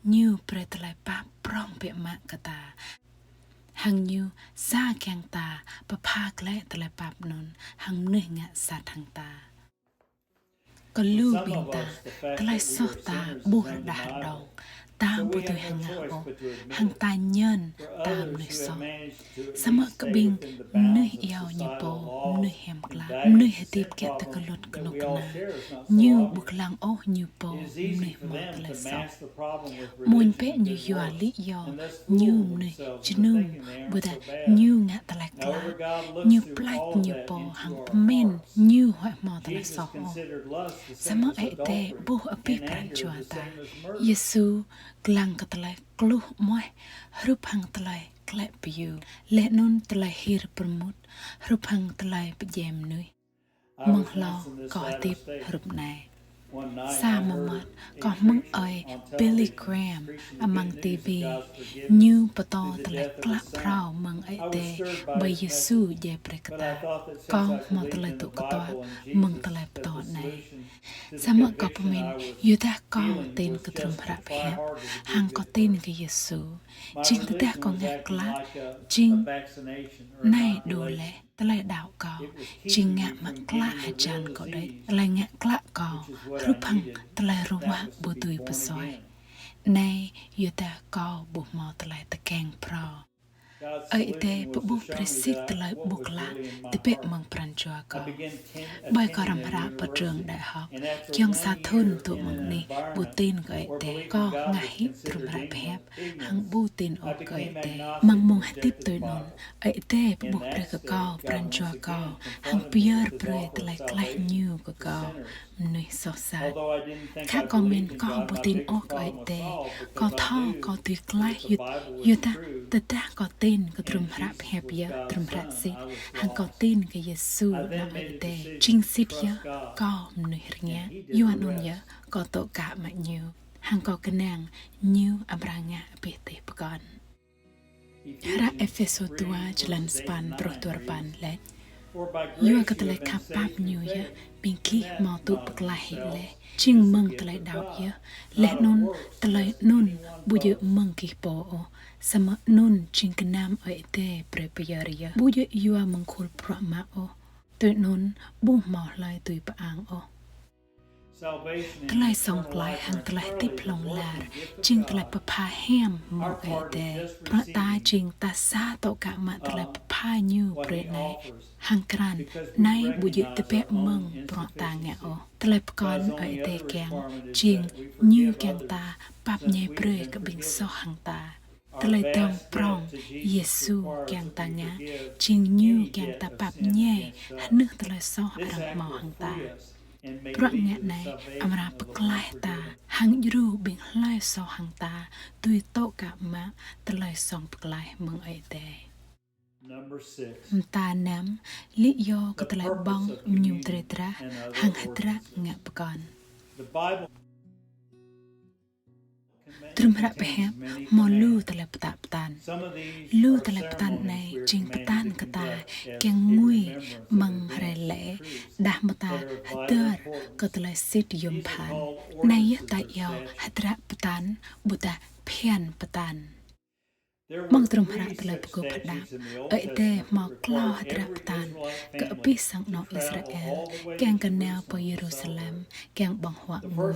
Ñu brơi tơlơi pap prong biă mă kơ ta, hăng Ñu sa kiăng ta pơpha glaĭ tơlơi pap anŭn hăng mơnuih ngă sat hăng ta. Kơ lu ƀing ta, tơlơi soh ta ƀuh rơđah rơđông, ta ƀu dưi hơngah ôh, hăng ta ñen ta mơnuih soh. Samơ̆ kơ ƀing mơnuih iâu ñu pô mơnuih hiam klă, mơnuih hơdip kiă tơkơlut kơnuk kơna, ñu ƀu lăng ôh ñu pô mơnuih hmâo tơlơi soh. Mơ̆ng bĕ ñu yua lĭ yơh ñu mơnuih jơnum, ƀôdah ñu ngă tơlơi klă, ñu plač ñu pô hăng pơmĭn ñu huăi hmâo tơlơi soh ôh. Samơ̆ Ơi Adai ƀuh abih pran jua ta. Yêsu lăng kơ tơlơi kluh mơ̆ hrup hăng tơlơi klĕ pơyŭ, laih anŭn tơlơi hir pơrmut hrup hăng tơlơi pơdjai mơnuih. Mơ̆ng hlâo kâo hơdip hrup anai. Sa mơmŏt kâo hmư̆ ơi Billy Graham amăng ti vi, ñu pơtô tơlơi klă phrâo mơ̆ng Ơi Adai ƀơi Yêsu djai brơi kơ ta. Kâo hmâo tơlơi tŭ kơtuă mơ̆ng tơlơi pơtô anai. Samơ̆ kâo pơmĭn, yua dah kâo tin kơ drôm hră pơhiăp, hăng kâo tin kơ Yêsu, jing tơdah kâo ngă klă, jing anai đu laih. Tơlơi đaŏ kâo jing ngă mă klă hơjăn kâo đôč. Tơlơi ngă klă kâo hrup hăng tơlơi ruă ƀu dưi pơsuaih. Anai yua dah kâo ƀu hmâo tơlơi tơkeng phrâo. Ơi Adai pơƀuh brơi sĭt tơlơi ƀuh klă tơbiă mơ̆ng pran jua kâo. Ƀơi kâo hrăm hră pơ trường đại học, giŏng sa thŭn dŏ mơ̆ng anih ƀu tin kơ Ơi Adai, kâo hơngah hĭ drôm hră pơhiăp hăng ƀu tin ôh kơ Ơi Adai. Amăng mông hơdip tui anŭn, Ơi Adai pơƀuh brơi kơ kâo pran jua kâo, hăng pơyơr brơi tơlơi klaih Ñu kơ kâo, mơnuih soh sat. Khă kâo mĭn kâo ƀu tin ôh kơ Ơi Adai, kâo thâo kâo dưi klaih yua, yua dah tơdah kâo tin kơ drôm hră pơhiăp yơh, drôm hră sĭt, hăng kâo tin kơ Yêsu ană Ơi Adai, jing sĭt yơh kâo mơnuih rơngiă. Yua anŭn yơh kâo tŏ kă mă Ñu, hăng kâo kơnang Ñu amra ngă abih tih pơkŏn. Hră Êphêsô dua, jơlan sapăn truh dua rơpăn laĭ: Yua kơ tơlơi khăp pap Ñu yơh, ƀing gih hmâo tŭ pơklaih hĭ laih, jing mơ̆ng tơlơi đaŏ yơh, laih anŭn tơlơi anŭn ƀu djơ̆ mơ̆ng gih pô ôh, samơ̆ anŭn jing gơnam Ơi Adai brơi pơyơr yơh, ƀu djơ̆ yua mơ̆ng khul bruă mă ôh, tui anŭn ƀu hmâo hlơi dưi pơang ôh. Tơlơi song klaih hăng tơlơi hơdip hlŏng lar jing tơlơi pơpha hiam mơ̆ng Ơi Adai. Bruă ta jing ta sa tŏ kă mă tơlơi pơpha Ñu brơi anai, hăng krăn anai ƀu djơ̆ tơbiă mơ̆ng bruă ta ngă ôh. Tơlơi pơkŏn Ơi Adai kiăng jing Ñu kiăng ta pap ñai brơi kơ ƀing soh hăng ta. Tơlơi dŏng prŏng Yêsu kiăng ta ngă, jing Ñu kiăng ta pap ñai hnưh tơlơi soh arăng hmâo hăng ta. Bruă ngă anai amra pơklaih ta, hăng djru ƀing hlơi soh hăng ta dưi tŏ kă mă tơlơi song pơklaih mơ̆ng Ơi Adai. Mơta năm, lĭ yơh kơ tơlơi ƀơ̆ng mơñum drơi drah hăng hơdră ngă pơkŏn. Drôm hră pơhiăp hmâo lu tơlơi pơtă pơtăn. Lu tơlơi pơtăn anai jing pơtăn kơ ta kiăng ngui amăng hrơi lễ, đah mơta hơdơr kơ tơlơi sĭt yôm pơphan. Anai yơh ta iâu hơdră pơtăn, ƀôdah phiăn pơtăn. Amăng drôm hră Tơlơi Pơgop Hơđăp, Ơi Adai hmâo klâo hơdră pơtăn kơ abih sang anŏ Israel, kiăng kơ nao pơ Yêrusalem, kiăng ƀơ̆ng huă ngui.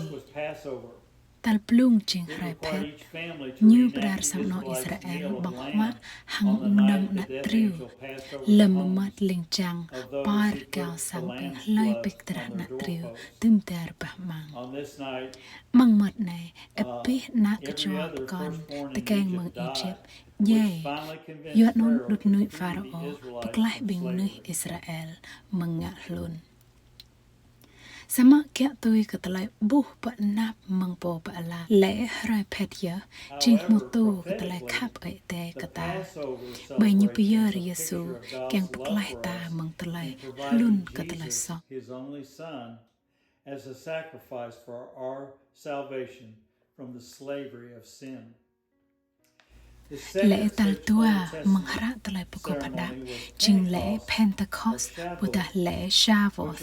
Tal blung jing hrơi Phet, ñu pơđar sang anŏ Israel ƀơ̆ng huă hăng mơnơ̆ng ană triu lơ̆m mơmŏt ling jang par rơgao sang ƀing hlơi pik drah ană triu tŭm dar bah amăng. Amăng mơmŏt anai, abih ană kơčua pơkŏn tơkeng mơ̆ng Êjip djai yua anŭn đut nuĭ Pharaô pơklaih ƀing mơnuih Israel mơ̆ng ngă hlŭn. Samơ̆ kiăo tui kơ tơlơi ƀuh pơ anăp mơ̆ng Pô Pơala, lĕ hrơi Phet yơh jing hmâo tŭ kơ tơlơi khăp Ơi Adai kơ ta. Ƀơi ñu pơyơr Yêsu kiăng pơklaih ta mơ̆ng tơlơi hlŭn kơ tơlơi soh. His only Son as a sacrifice for our salvation from the slavery of sin. Lễ tal dua mơ̆ng hră Tơlơi Pơgop Hơđăp jing lễ Pentecost, ƀôdah lễ Shavuot,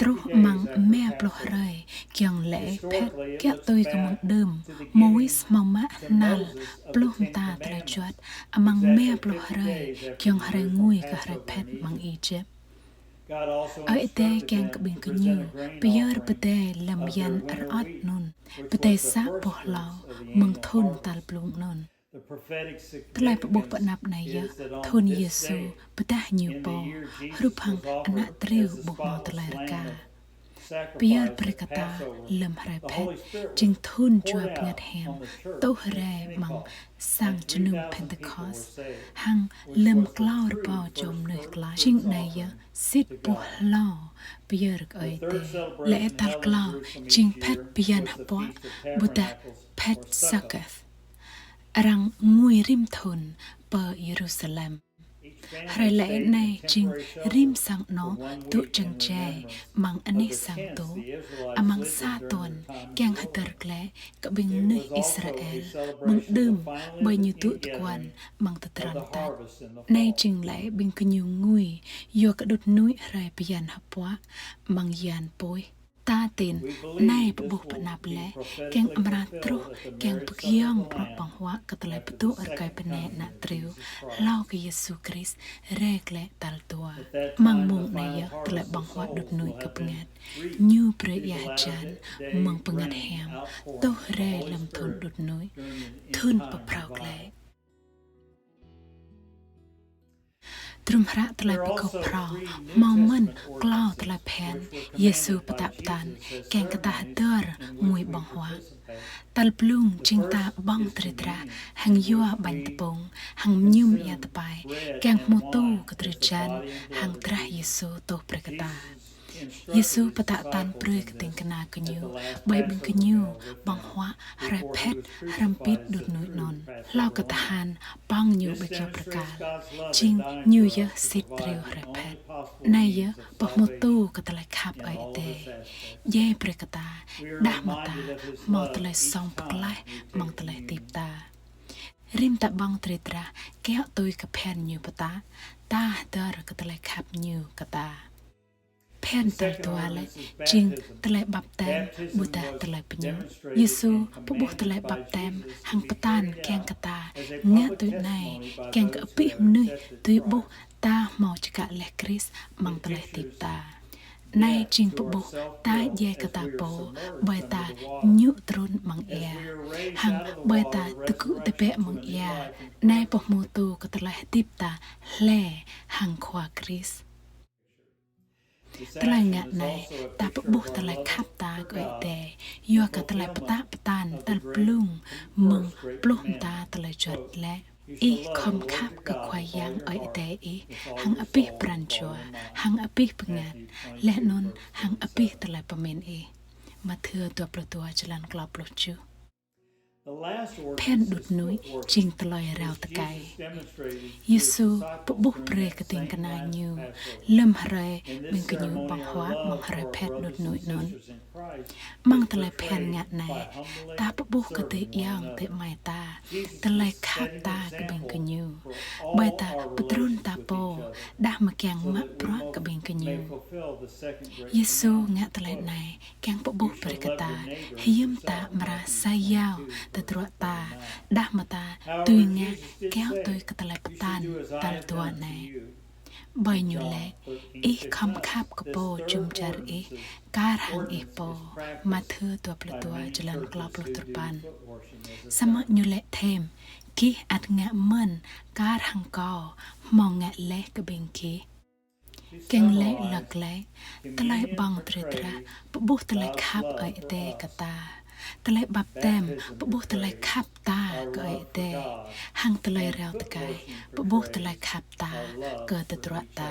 truh amăng rơma pluh hrơi giŏng lễ Phet. Kiăo tui kơ mơ̆ng đưm, Môis hmâo mă hnal pluh mơta tơlơi juăt amăng rơma pluh hrơi giŏng hrơi ngui kơ hrơi Phet amăng Êjip. Ơi Adai kiăng kơ ƀing gơñu pơyơr pơdai lơ̆m yan rơŏt anŭn, pơdai sa boh hlâo mơ̆ng thŭn tal blung anŭn. Tơlơi pơƀuh pơ anăp anai yơh thŭn Yêsu pơdah ñu pô, hrup hăng ană triu ƀu hmâo tơlơi rơka. Pơyơr brơi kơ ta lơ̆m hrơi Phet jing thŭn Jua Bơngăt Hiam tuh rai amăng sang jơnum Pentecost, hăng lơ̆m klâo rơbâo čô mơnuih klaih, jing anai yơh sĭt boh hlâo pơyơr kơ Ơi Adai. Lễ tal klâo jing Phet Bơyan Hơpuă, ƀôdah Phet Succoth, arăng ngui rĭm thŭn pơ Yêrusalem. Hrơi lễ anai jing rĭm sang anŏ dŏ čang jai amăng anih sang dŏ, amăng sa tuần kiăng hơdơr glaĭ kơ ƀing mơnuih Israel mơ̆ng đưm ƀơi ñu dŏ tơguan amăng tơdron tač. Anai jing lễ ƀing gơñu ngui yua kơ đut nuĭ hrơi Bơyan Hơpuă amăng yan puih. Ta tin, anai pơƀuh pơ anăp lĕ kiăng amra truh kiăng pơgiŏng bruă ƀơ̆ng huă kơ tơlơi pơdŏ rơkơi bơnai ană triu hlâo kơ Yêsu Krist rai glaĭ tal dua. Amăng mông anai yơh tơlơi ƀơ̆ng huă đut nuĭ kơ bơngăt, ñu brơi ia hơjan mơ̆ng bơngăt hiam tuh rai lơ̆m thŭn đut nuĭ, thŭn pơphrâo glaĭ. Trŭm hră Tơlơi Pơgop Phrâo hmâo mơ̆n klâo tơlơi phiăn Yêsu pơtă pơtăn kiăng kơ ta hơdơr ngui ƀơ̆ng huă. Tal blung jing ta ƀơ̆ng drơi drah hăng yua ƀañ tơpŭng hăng mơñum ia tơpai kiăng hmâo tŭ kơ drơi jan hăng drah Yêsu tuh brơi kơ ta. Yêsu pơtă pơtăn brơi kơ ding kơna gơñu, ƀơi ƀing gơñu ƀơ̆ng huă hrơi Phet hrŏm bit đut nuĭ anŭn. Hlâo kơ tơhan pŏng ñu ƀơi kơyâo bơrkal, jing ñu yơh sĭt triu hrơi Phet. Anai yơh pơhmư̆ tŭ kơ tơlơi khăp Ơi Adai djai brơi kơ ta, đah mơ̆ ta hmâo tơlơi song pơklaih amăng tơlơi hơdip ta. Rĭm ta ƀơ̆ng drơi drah kiăo tui kơ phiăn ñu pơtă, ta hơdơr kơ tơlơi khăp ñu kơ ta. Phiăn tal dua lĕ jing tơlơi baptem ƀôdah tơlơi pơñŭ. Yêsu pơƀuh tơlơi baptem hăng pơtăn kiăng kơ ta ngă tui anai, kiăng kơ abih mơnuih dưi ƀuh ta hmâo čơkă laih Krist amăng tơlơi hơdip ta. Anai jing pơƀuh ta djai kơ ta pô ƀơi ta ñŭ trŭn amăng ia, hăng ƀơi ta tơgŭ tơbiă amăng ia. Anai pơhmư̆ tŭ kơ tơlơi hơdip ta hlơi hăng Khua Krist. Tơlơi ngă anai, ta pơƀuh tơlơi khăp ta kơ Ơi Adai, yua kơ tơlơi pơtă pơtăn tal blung mơ̆ng pluh mơta tơlơi juăt lĕ: Ih khŏm khăp kơ Khua Yang Ơi Adai ih hăng abih pran jua, hăng abih bơngăt, laih anŭn hăng abih tơlơi pơmĭn ih. Mathiơ dua pluh dua, jơlan klâo pluh tơjuh. Phiăn đut nuĭ jing tơlơi rao tơkai. Yêsu pơƀuh brơi kơ ding kơna ñu lơ̆m hrơi ƀing gơñu ƀơ̆ng huă amăng hrơi Phet đut nuĭ anŭn. Amăng tơlơi phiăn ngă anai, ta pơƀuh kơ adơi ayŏng adơi amai ta tơlơi khăp ta kơ ƀing gơñu, ƀơi ta pơtrŭn ta pô đah mơ̆ kiăng mă bruă kơ ƀing gơñu. Yêsu ngă tơlơi anai kiăng pơƀuh brơi kơ ta, hiư̆m ta amra sa yao tơdruă ta, đah mơ̆ ta dưi ngă kiăo tui kơ tơlơi pơtăn tal dua anai. Ƀơi Ñu laĭ: Ih khŏm khăp kơ pô jum dar ih kar hăng ih pô. Mathiơ dua pluh dua, jơlan klâo pluh duapăn. Samơ̆ Ñu laĭ thêm: Gih ăt ngă mơ̆n kar hăng Kâo hmâo ngă laih kơ ƀing gih. Kiăng laĭ hlăk glaĭ, tơlơi ƀơ̆ng drơi drah pơƀuh tơlơi khăp Ơi Adai kơ ta. Tơlơi baptem pơƀuh tơlơi khăp ta kơ Ơi Adai. Hăng tơlơi rao tơkai pơƀuh tơlơi khăp ta kơ tơdruă ta.